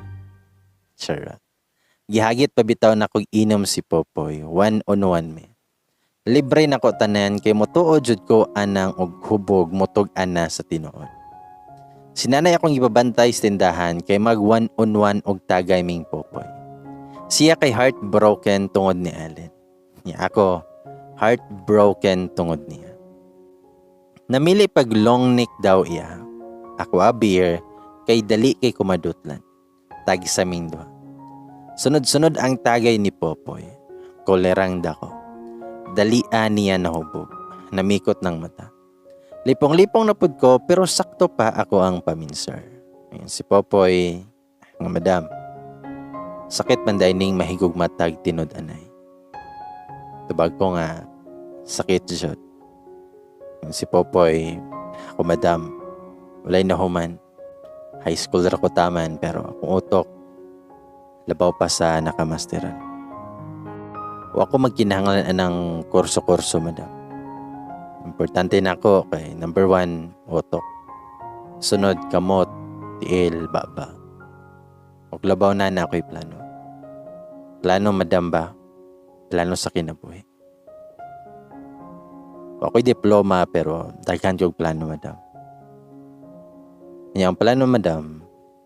Charot. Gihagit pa bitaw na kog inom si Popoy, one on one me. Libre na ko tanan kay motuo jud ko anang og hubog motug-an na sa tinuod. Sinanay akong ibabantay sa tindahan kay mag one on one og tagay ming Popoy. Siya kay heartbroken tungod ni Ellen. Niya ako, heartbroken tungod niya. Namili pag long neck daw iya. Ako a beer kay dali kay kumadutlan. Tag sa ming duha. Sunod-sunod ang tagay ni Popoy. Kolerang dako. Dalia niya nahubog. Namikot ng mata. Lipong-lipong na pud ko pero sakto pa ako ang paminser. Ayun, si Popoy, nga, "Madam, sakit man diay ning mahigugmatag tinud-anay." Tubag ko nga, "Sakit jud." Ayun, si Popoy, "Ako, madam, walay nahuman. High school ra ko taman pero akong utok, labaw pa sa nakamasteran. Wa ko magkinahanglan anang kurso-kurso, madam. Importante na ako kay number one, utok. Sunod, kamot, tiil, baba. Ug labaw na na ako'y plano. Plano, madam ba? Plano sa kinabuhi. Wa ko'y diploma pero daghan kog plano, madam. Nya ang plano, madam,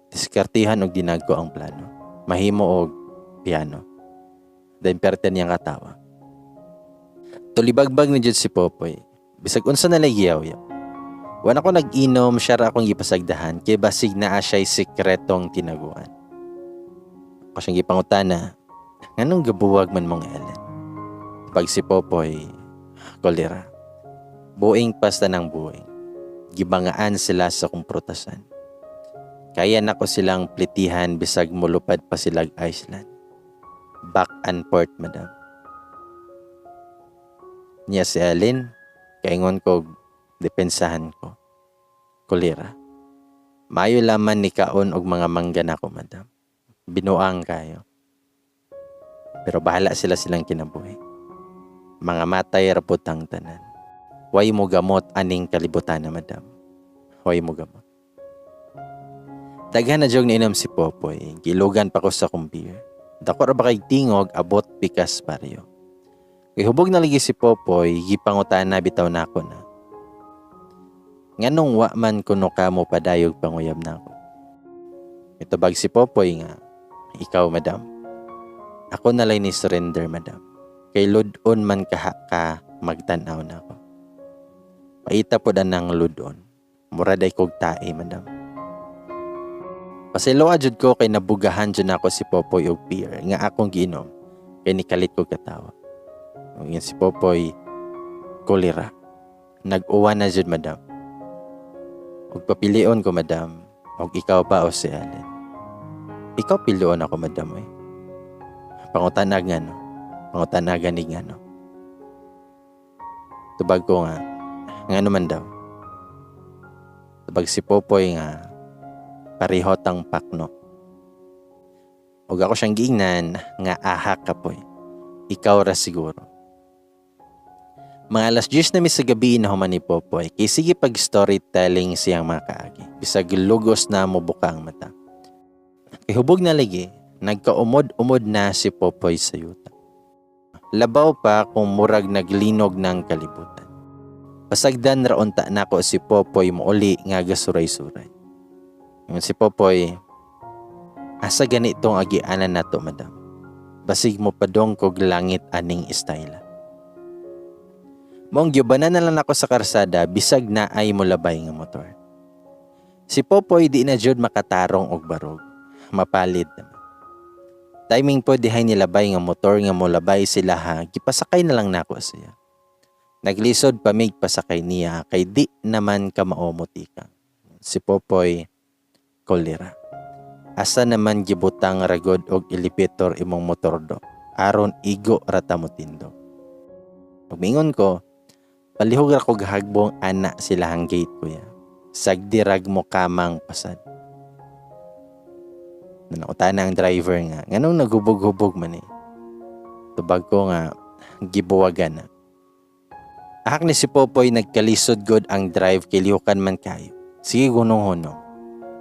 diskartihan og dinagko ang plano. Mahimo og piano." Then perte niyang katawa. Tulibagbag ni jud si Popoy. Bisag unsa na lay giyaw. Wa na ko nag-inom, siya ra akong gipasagdahan kay basig naa siya'y sikretong tinaguan. Ako siyang gipangutana, "Nganong gabuwag man mong Ellen?" Tubag si Popoy, kolera. Buing pasta ng buing. Gibangaan sila sa kong prutasan. Kaya nako silang plitihan bisag mulupad pa silag Iceland. Back and forth, madam. Niya si Alin, kaingon ko, depensahan ko. Kolera. Maayo laman ni kaon og mga mangga nako, madam. Binuang kayo. Pero bahala sila silang kinabuhi. Mga matay ra pud tang tanan. Way mo gamot aning kalibutan na, madam. Way mo gamot. Daghan na jud niinom si Popoy. Gilugan pa ko sa kong beer. Dako ra ba kay tingog abot pikas baryo. Kay hubog na lagi si Popoy, gipangutana bitaw nako na. Nganong wa man kuno kamo padayog panguyab nako? Mitubag si Popoy nga, ikaw, madam. Ako nalay ni surrender, madam. Kay lud-on man kaha ka magtan-aw nako. Paita pod anang lud-on. Mura day kog tae, madam. Pasayloa jud ko kay nabugahan jud nako si Popoy og beer nga akong giinom kay nikalit ko katawa. Ug si Popoy, kolera. Nag-uwan na jud, madam. Ug papilion ko, madam, og ikaw ba o si Allen? Ikaw pilion ako, madam, oy. Pangutanag nga no. Pangutanag gani nga no. Tubag ko nga, ngano man daw. Tubag si Popoy nga, pareho tang pakno. Ug ako siyang giingnan nga ahak ka poy. Ikaw ra siguro. Mga alas 10 na mi sa gabi na human ni Popoy, kay sige pag storytelling siyang mga kaagi. Bisag lugos na mo buka ang mata. Kay hubog na lagi, nagkaumod-umod na si Popoy sa yuta. Labaw pa kung murag naglinog ng kalibutan. Pasagdan ra unta nako si Popoy mouli nga gasuray-suray. Ingon si Popoy, asa ganitong agianan nato, madam? Basig mo padong kog langit aning istayla. Mong giubanan na lang ako sa karsada bisag na ay molabay nga motor. Si Popoy di na jud makatarong og barog. Mapalit naman. Timing po dihay nilabay nga motor nga molabay sila ha, gipasakay na lang nako siya. Naglisod pa mig pasakay niya kay di naman ka maomotika. Si Popoy, kolera. Asa naman gibutang ragod og elevator imong motor do, aron igo rata mo tindog. Pagmingon ko, palihog ra kog hagbong ana silahang gate, kuya. Sagdirag mo kamang pasad. Nanautan na ang driver nga, nganong nagubog-hubog man eh. Tubag ko nga, gibuwagan na. Ahak ni si Popoy nagkalisod god ang drive kay lihukan man kayo. Sige gunong-hunong.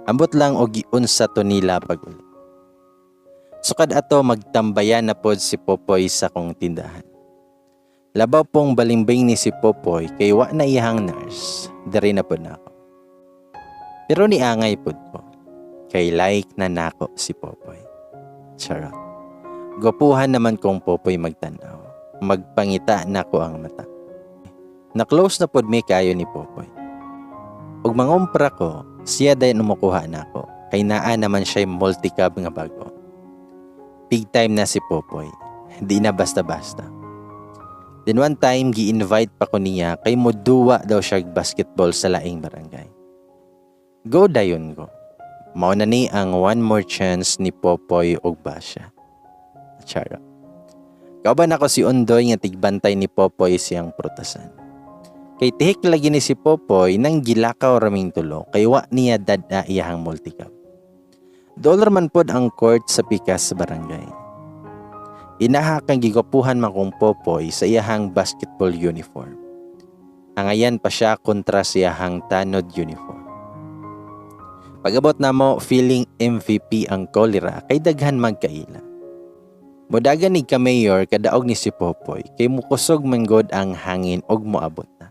Ambot lang og giunsa to nila pag-uli. Sukad ato magtambayan na pod si Popoy sa kong tindahan. Labaw pong balimbing ni si Popoy kay wa na iyang nurse, diri na pod nako. Pero niangay pod ko, kay like na nako si Popoy. Charot. Gwapuhan naman kong Popoy magtanaw. Magpangita nako ang mata. Na-close na pod mi kayo ni Popoy. Ug mangumpra ko, siya dayon umukuha nako. Kay naa naman siya multicab nga bago. Big time na si Popoy. Di na basta-basta. Then one time, gi-invite pa ko niya kay moduwa daw siya basketball sa laing barangay. Go dayon ko. Mao na ni ang one more chance ni Popoy og Basya. Charot. Kauban ako si Undoy nga tigbantay ni Popoy siyang prutasan. Kay tihik lagi ni si Popoy nang gilakaw raming tulo kay wa niya dad-a iyahang multicab. Dollar man pod ang court sa pikas sa barangay. Inaha kang gigwapuhan man kong Popoy sa iyahang basketball uniform. Angayan pa siya kontra sa iyahang tanod uniform. Pag-abot na mo, feeling MVP ang kolera kay daghan magkaila. Mudagan ni ka mayor kadaog ni si Popoy kay mukusog man god ang hangin og moabot na.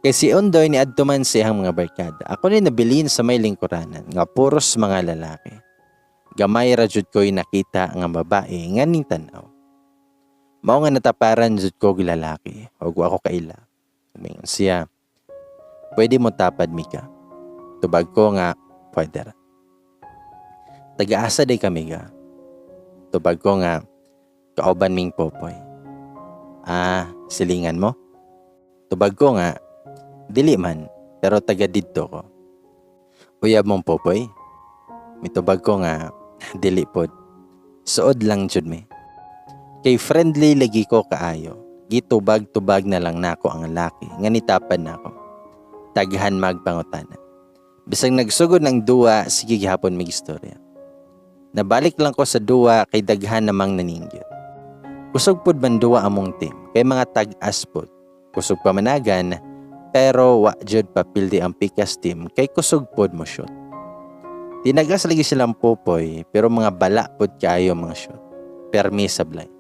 Kay si Ondoy ni adto man siyang mga barkada. Ako ni nabilin sa may lingkuranan nga puros mga lalaki. Gamay ra jud ko'y nakita nga babae nga ning tan-aw. Mao nga nataparan jud ko og lalaki ug wa ko kaila. Mingon siya, pwede mo tapad mika. Tubag ko nga pwede ra. Taga-asa day kami ga. Tubag ko nga kauban ming Popoy. Ah, silingan mo? Tubag ko nga, dili man, pero taga didto ko. Uyab mong Popoy? Mitubag ko nga, dili pod. Suod lang jud mi. Kay friendly lagi ko kaayo. Gitubag-tubag na lang nako ang laki nga nitapad nako. Taghan magpangutana. Bisag nagsugod ng duwa, sige gihapon mig istorya. Nabalik lang ko sa duwa kay daghan namang naningyot. Kusog pod man duwa among team kay mga tag-as pod. Kusog pa managan pero wa jud papildi ang pikas team kay kusog pod mo shoot. Tinagas lagi silang Popoy pero mga bala pod kaayo mga shoot. Permi sablay.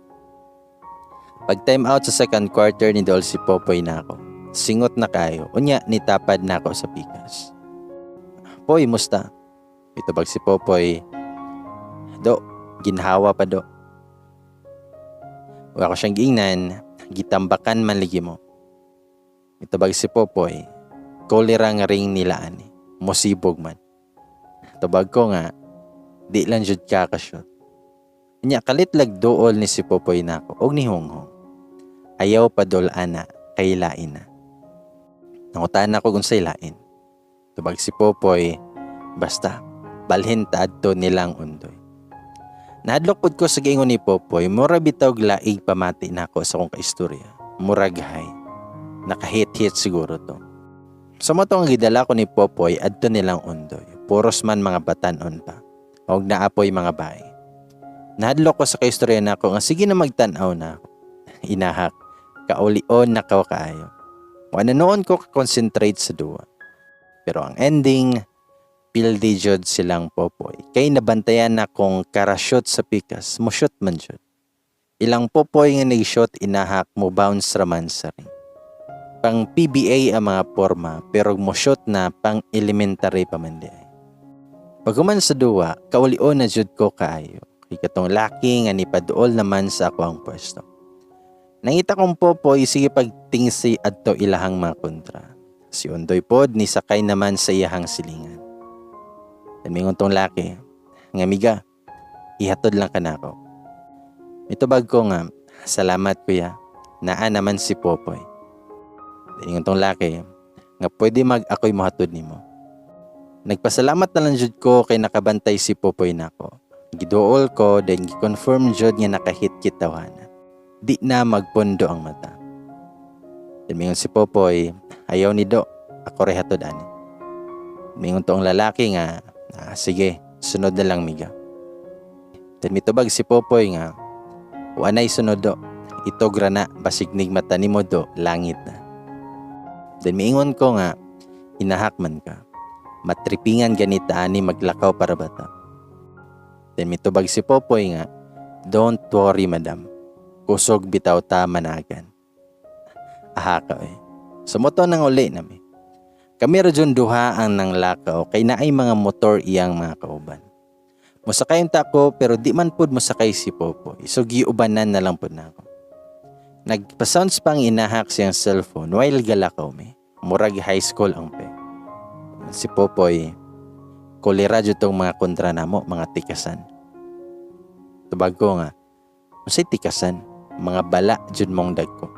Pag time out sa second quarter ni Dol si Popoy na ako. Singot na kayo. Unya nitapad na ako sa pikas. Poy, musta? Mitubag si Popoy. Do, ginhawa pa do. Wa ko siyang giingnan, gitambakan man ligi mo. Mitubag si Popoy, kolera nga ring nila ani, musibog man. Tubag ko nga, di lang jud ka ka-shoot. Nya kalit lag duol ni si Popoy nako og ni Honghong. Ayaw pa dol ana kay lain na. Nangutan ako kung say lain. Tubag si Popoy, basta balhin ta adto nilang Undoy. Nahadlok pud ko sa giingon ni Popoy, mura bitaw laig pamati nako sa akong kaistorya. Murag hay. Nakahit-hit siguro to. Sa mo nga gidala ko ni Popoy adto nilang Undoy. Puros man mga batanon pa. Og naapoy mga bae. Nahadlok ko sa kaistorya nako nga sige na magtan-aw na ako. Inahak, kaulion na kaw kaayo. Wala noon ko ka-concentrate sa duwa. Pero ang ending, pildi jud silang Popoy. Kay nabantayan na kong karashoot sa pikas, mo shoot man jud. Ilang Popoy nga nag-shoot inahak mo bounce raman sa ring. Pang PBA ang mga porma pero mo shoot na pang elementary pa man di ay. Paghuman sa duwa, kaulion na jud ko kaayo. Kay katong laki nga nipaduol naman sa ako ang pwesto. Nangita kong Popoy sige pagtingsi adto ilahang mga kontra. Si Undoy pod ni sakay naman sa iyahang silingan. Mingon tong laki, nga miga, ihatod lang ka nako. Mitubag ko nga, salamat kuya, naa naman si Popoy. Ingon tong laki, nga pwede mag ako'y mohatod nimo. Nagpasalamat na lang jud ko kay nakabantay si Popoy nako. Giduol ko then gi-confirm jud nga nakahit kitawhana. Di na magpondo ang mata. Then mingon si Popoy, ayaw ni do, ako ray hatod ani. Mingon tong lalaki nga, ah, sige, sunod na lang miga. Then mitubag si Popoy nga, wanay sunod do, itog ra na, basig mata nimo do, langit na. Then miingon ko nga, inahak man ka. Matripingan ganita ani maglakaw para bata. Then mitubag si Popoy nga, don't worry madam, kusog bitaw ta managan. Aha ka eh. Sumuto nang uli nami. Kami ra jud duha ang nanglakaw kay naay mga motor iyang mga kauban. Mosakay unta ko pero di man pud mosakay si Popoy. So giubanan na lang pud nako. Nagpa-sounds pang inahak siyang cellphone while galakaw mi. Murag high school ang pe. Si Popoy, kolera jud tong mga kontra namo, mga tikasan. Tubag ko nga, unsay tikasan? Mga bala jud mong dagko.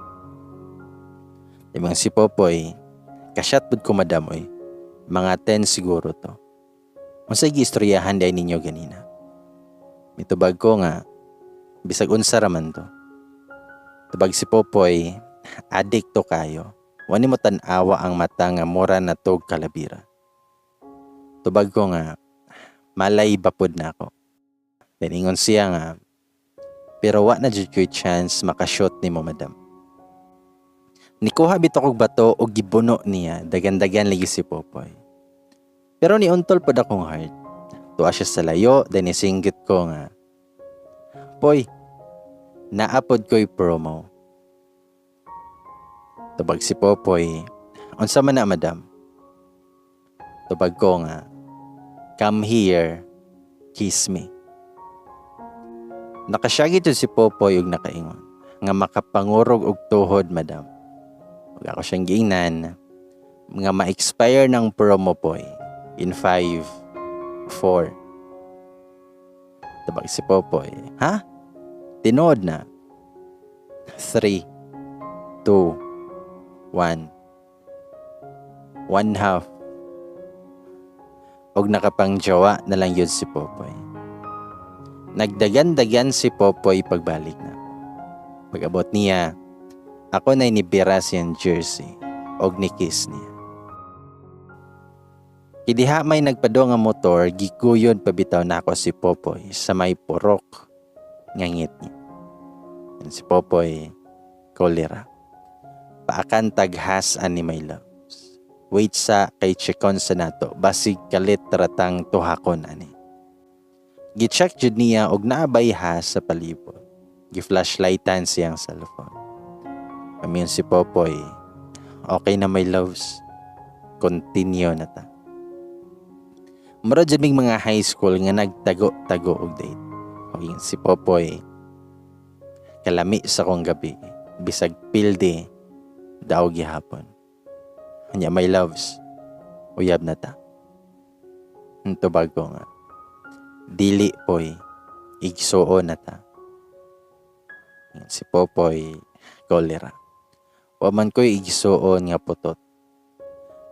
Ibang si Popoy, kasyat pud ko madam oy. Mga 10 siguro to. Unsay giistoryahan di ninyo ganina? Mitubag ko nga, bisag unsa ra man to. Tubag si Popoy, adik to kayo. Wani mo tan-awa ang mata nga mura na tog kalabira. Tubag ko nga, malay bapod na ako. Then ingon siya nga, pero wa na jud ko'y chance makashoot nimo madam. Nikuha bitaw kog bato og gibuno niya, dagan-dagan lagi si Popoy. Pero niuntol pod akong heart. Tuwa siya sa layo, then isinggit ko nga, Poy, naapod ko'y promo. Tubag si Popoy, unsa man na madam? Tubag ko nga, come here, kiss me. Nakasyagi jud si Popoy og nakaingon nga makapangurog og tuhod madam. Ug ako siyang giingnan nga ma-expire ng promo poy in 5, 4. Tubag si Popoy, ha? Tinuod na. 3, 2, 1, 1/2. Og nakapangjowa na lang yun si Popoy. Nagdagan-dagan si Popoy pagbalik na. Pag-abot niya, ako na inibira siyang jersey og ni-kiss niya. Kidiha may nagpado nga motor, gikuyon pabitaw nako si Popoy sa may purok nga ngitngit. Yan si Popoy, kolera. Paakan taghas ani, my loves. Wait sa kay chekon sa nato, basig kalit ratang tuhakon ani. Gicheck jud niya og naabay has sa palibot. Gi-flashlightan siyang cellphone. Kami si Popoy, "Okay na, my loves. Continue na ta." Mura jud mig mga high school nga nagtago-tago og date. Okay, si Popoy, kalami sa kong gabi. Bisag pildi, daw gihapon. Nya, my loves, uyab na ta. Tubag ko nga, "Dili, Poy, igsuo na ta." Si Popoy, kolera. Wa man ko'y igsuon nga putot.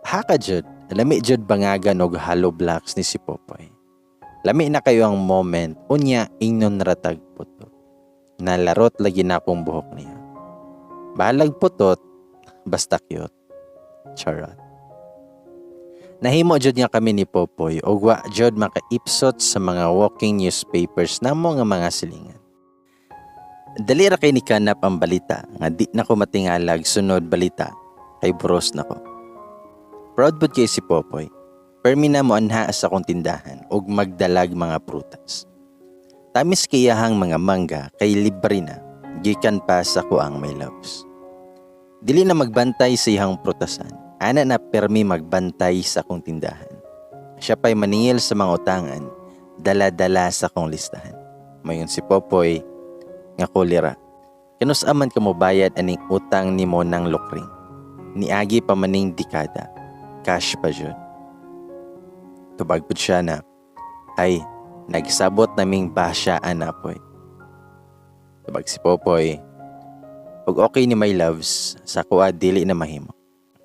Haka jud, lami jud bangagan og hollow blocks ni si Popoy. Lami na kayo ang moment, unya ingnon ratag putot. Nalarot lagi na akong buhok niya. Bahalag putot, basta cute. Charot. Nahimo jud nga kami ni Popoy ug wa jud makaipsot sa mga walking newspapers namo nga mga silingan. Dali ra kay ni kanap ang balita nga di na ko matingalag sunod balita kay buros na ko. Proud pud kay si Popoy. Permi na mo anha sa akong tindahan ug magdalag mga prutas. Tamis kayahang mga mangga kay libre na gikan pa sa kuang, my loves. Dili na magbantay sa iyang prutasan. Ana na permi magbantay sa akong tindahan. Siya pa'y maningil sa mga utangan, dala-dala sa akong listahan. Mayon si Popoy nga kolera. Kanus aman ka mo bayad aning utang nimo ng lukring? Niagi pa maning dekada. Cash pa jud. Tubag pud siya na, "Ay, nagsabot naming basya ana, Poy." Tubag si Popoy, "Pag okay ni, my loves, sa kuha dili na mahimo.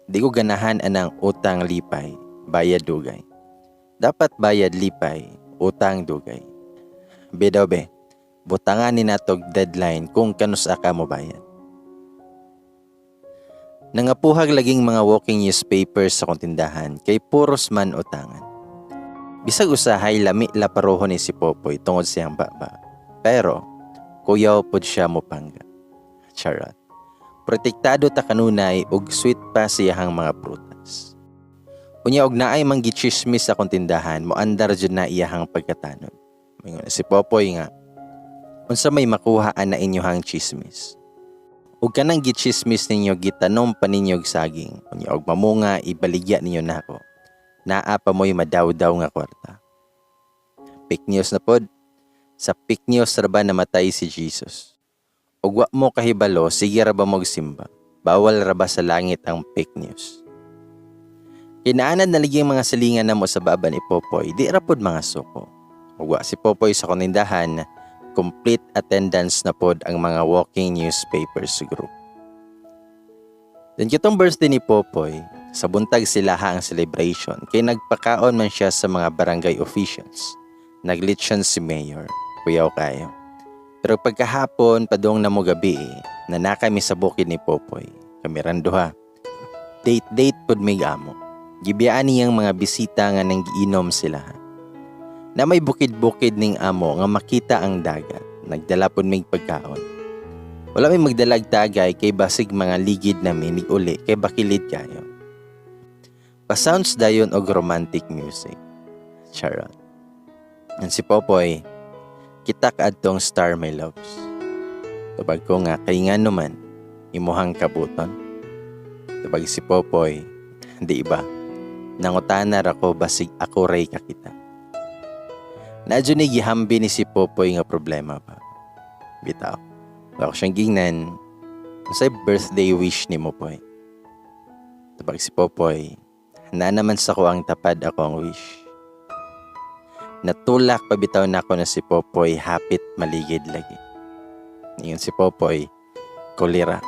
Di ko ganahan anang utang lipay, bayad dugay. Dapat bayad lipay, utang dugay. Be daw be, butangan ni natog deadline kung kanusa ka mo bayad." Nangapuhag laging mga walking newspapers sa kong tindahan kay puros man utangan. Bisag usahay lami laparohon ni si Popoy tungod siyang baba. Pero kuyaw pod siya mo pangga. Charot. Protektado ta kanunay ug sweet pa siyahang mga prutas. Unya og naay manggichismis sa akong tindahan, moandar jud na iyahang pagkatanod. Mingon si Popoy nga, "Unsa may makuha ana inyohang chismis? Ug kanang gichismis ninyo, gitanom pa ninyo og saging. Unya og mamunga, ibaligya ninyo nako. Naa pa mo'y madawdaw nga kwarta. Fake news na pod. Sa fake news ra ba namatay si Jesus? Ug wa mo kahibalo, sige ra ba mog simba? Bawal ra ba sa langit ang fake news?" Kinaanad na liging mga silingan namo sa baba ni Popoy, di ra pod mga suko. Ug wa si Popoy sa kunindahan, complete attendance na pod ang mga walking newspapers group. Then kitong birthday ni Popoy, sa buntag sila ha ang celebration kay nagpakaon man siya sa mga barangay officials. Naglitsyon si Mayor, kuyaw kayo. Pero pagkahapon, padong na mo gabi, na kami sa bukid ni Popoy. Kami randuha. Date-date pod mig amo. Gibiyaan niyang mga bisita nga nang giinom sila. Na may bukid-bukid ning amo nga makita ang dagat. Nagdala pod mig pagkaon. Wala may magdalag tagay kay basig mga ligid nami uli kay bakilid kayo. Pa-sounds dayon og romantic music. Charot. And si Popoy, "Kita kaadtong star, my loves." Tubag ko nga, "Kay nga naman, imuhang kabuton?" Tubag si Popoy, "Di ba? Nangutana ra ko basig ako ray kakita." Naadyo ni gihambi ni si Popoy nga problema ba. Bitaw. Ako siyang gingnan, "Unsay birthday wish nimo, Poy?" Tubag si Popoy, "Na naman sa ko ang tapad ako ang wish." Natulak pa bitaw na ako na si Popoy hapit maligid lagi. Ngayon si Popoy, kolera.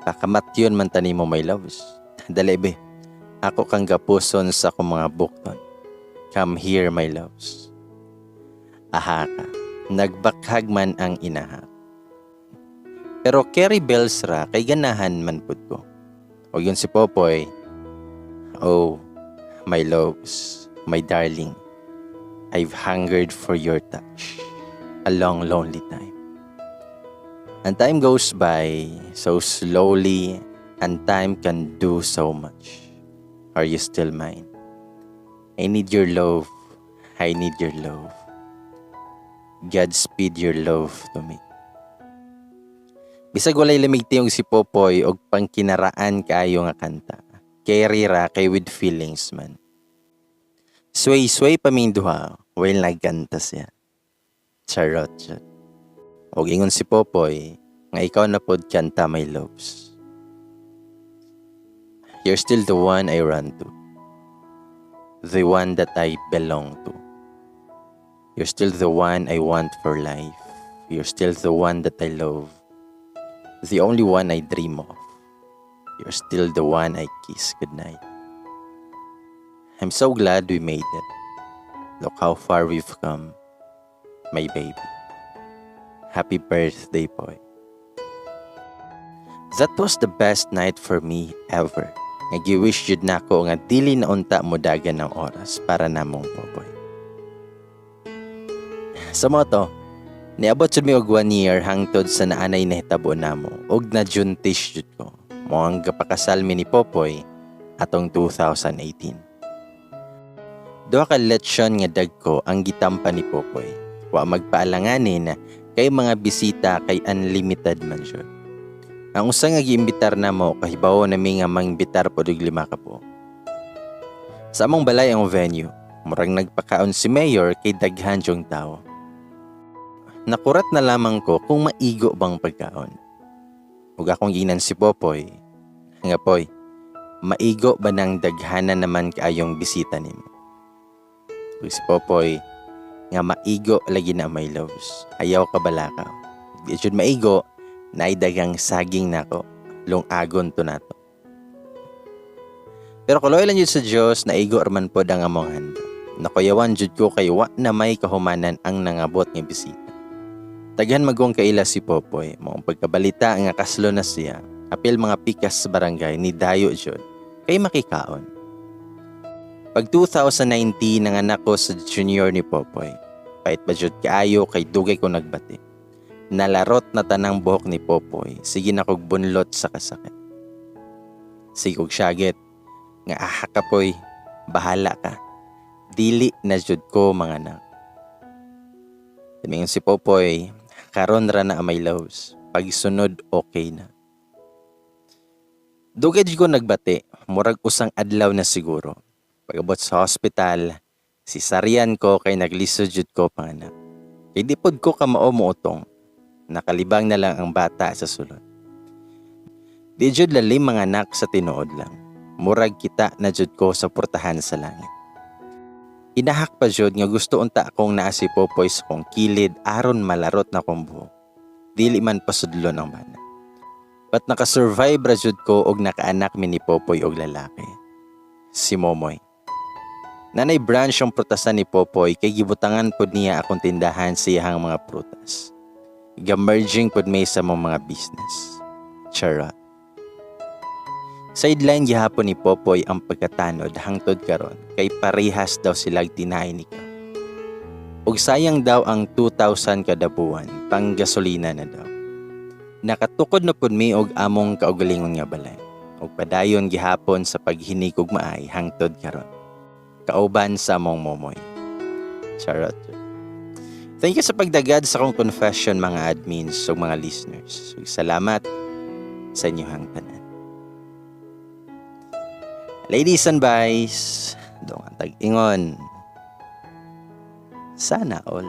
Pakamatyon man ta nimo, my loves. Dali be. Ako kang gapuson sa akong mga bukton. Come here, my loves. Aha ka. Nagbakhag man ang inahak. Pero carry bells ra kay ganahan man pud ko. Og ingon si Popoy, "Oh, my loves, my darling, I've hungered for your touch a long, lonely time." And time goes by so slowly, and time can do so much. Are you still mine? I need your love. I need your love. Godspeed your love to me. Bisag walay lamig tingog si Popoy og pangkinaraan kaayo nga kanta, carry ra kay with feelings man. Sway-sway pa ming duha while nagkanta siya. Charot jud. Og ingon si Popoy nga ikaw na pod kanta, my loves. You're still the one I run to. The one that I belong to. You're still the one I want for life. You're still the one that I love. The only one I dream of. You're still the one I kiss goodnight. I'm so glad we made it. Look how far we've come, my baby. Happy birthday, boy. That was the best night for me ever. Nga gi-wish jud nako nga dili na unta modagan ng oras para namong Popoy. Sa mao to, niabot jud mi og 1 year hangtod sa naanay nahitabo namo ug na-juntis jud ko. Mao ang gapakasal mi ni Popoy atong 2018. Duha ka lechon nga dagko ang gitampa ni Popoy. Wa magpaalanganin kay mga bisita kay unlimited man jud. Ang usa nga giimbitar namo, kahibawo nami nga mangimbitar pod og lima ka buok. Sa among balay ang venue, murag nagpakaon si Mayor kay daghan yung tao. Nakurat na lamang ko kung maigo bang pagkaon. Ug akong giingnan si Popoy, nga, "Poy, maigo ba nang daghanan naman kaayong bisita nimo?" Ug si Popoy, nga maigo lagi na, my loves. Ayaw ka balakaw. Di jud maigo, naay daghang saging nako. Lungagon to nato. Pero kaloy lang jud sa Dios, naigo raman pod ang among handa. Nakuyawan jud ko kay wa na may kahumanan ang nangabot nga bisita. Daghan magong kaila si Popoy, mao pagkabalita nga kaslo na siya, apil mga pikas sa barangay ni dayo jud kay makikaon. Pag 2019, nanganak ko sa junior ni Popoy. Pait ba jud kaayo kay dugay ko nagbati. Nalarot na tanang buhok ni Popoy, sige na kog bunlot sa kasakit. Sige kog syagit, nga aha ka, Poy, bahala ka. Dili na jud ko manganak. Tumingon si Popoy, "Karon ra na, my loves. Pagsunod okay na." Dugay jud ko nagbati, murag usang adlaw na siguro. Pag-abot sa hospital, cesarean ko kay naglisod jud ko panganak. Kay di pod ko kamao moutong. Nakalibang na lang ang bata sa sulod. Di jud lalim manganak sa tinuod lang. Murag kita na jud ko sa portahan sa langit. Inahak pa jud nga gusto unta akong naa si Popoy sa kong kilid aron malarot na kong buhok. Dili man pasudlon ang bana. But nakasurvive ra jud ko og nakaanak mi ni Popoy og lalaki. Si Momoy. Nanay branch ang prutasan ni Popoy kay gibutangan pod niya akong tindahan sa iyahang mga prutas. Ga-merging pod may sa mga business. Charot. Sideline gihapon ni Popoy ang pagkatanod hangtod karon kay parehas daw silag tinay ni ka. Ug sayang daw ang 2,000 kada buwan, pang gasolina na daw. Nakatukod na pud mi og among kaugalingon nga balay. Ug padayon gihapon sa paghinig og maay hangtod karon. Kauban sa among Momoy. Charot. Thank you sa pagdagad sa akong confession, mga admins ug mga listeners. Ug salamat sa inyong tanan. Ladies and boys, dong ang tag-ingon. Sana all.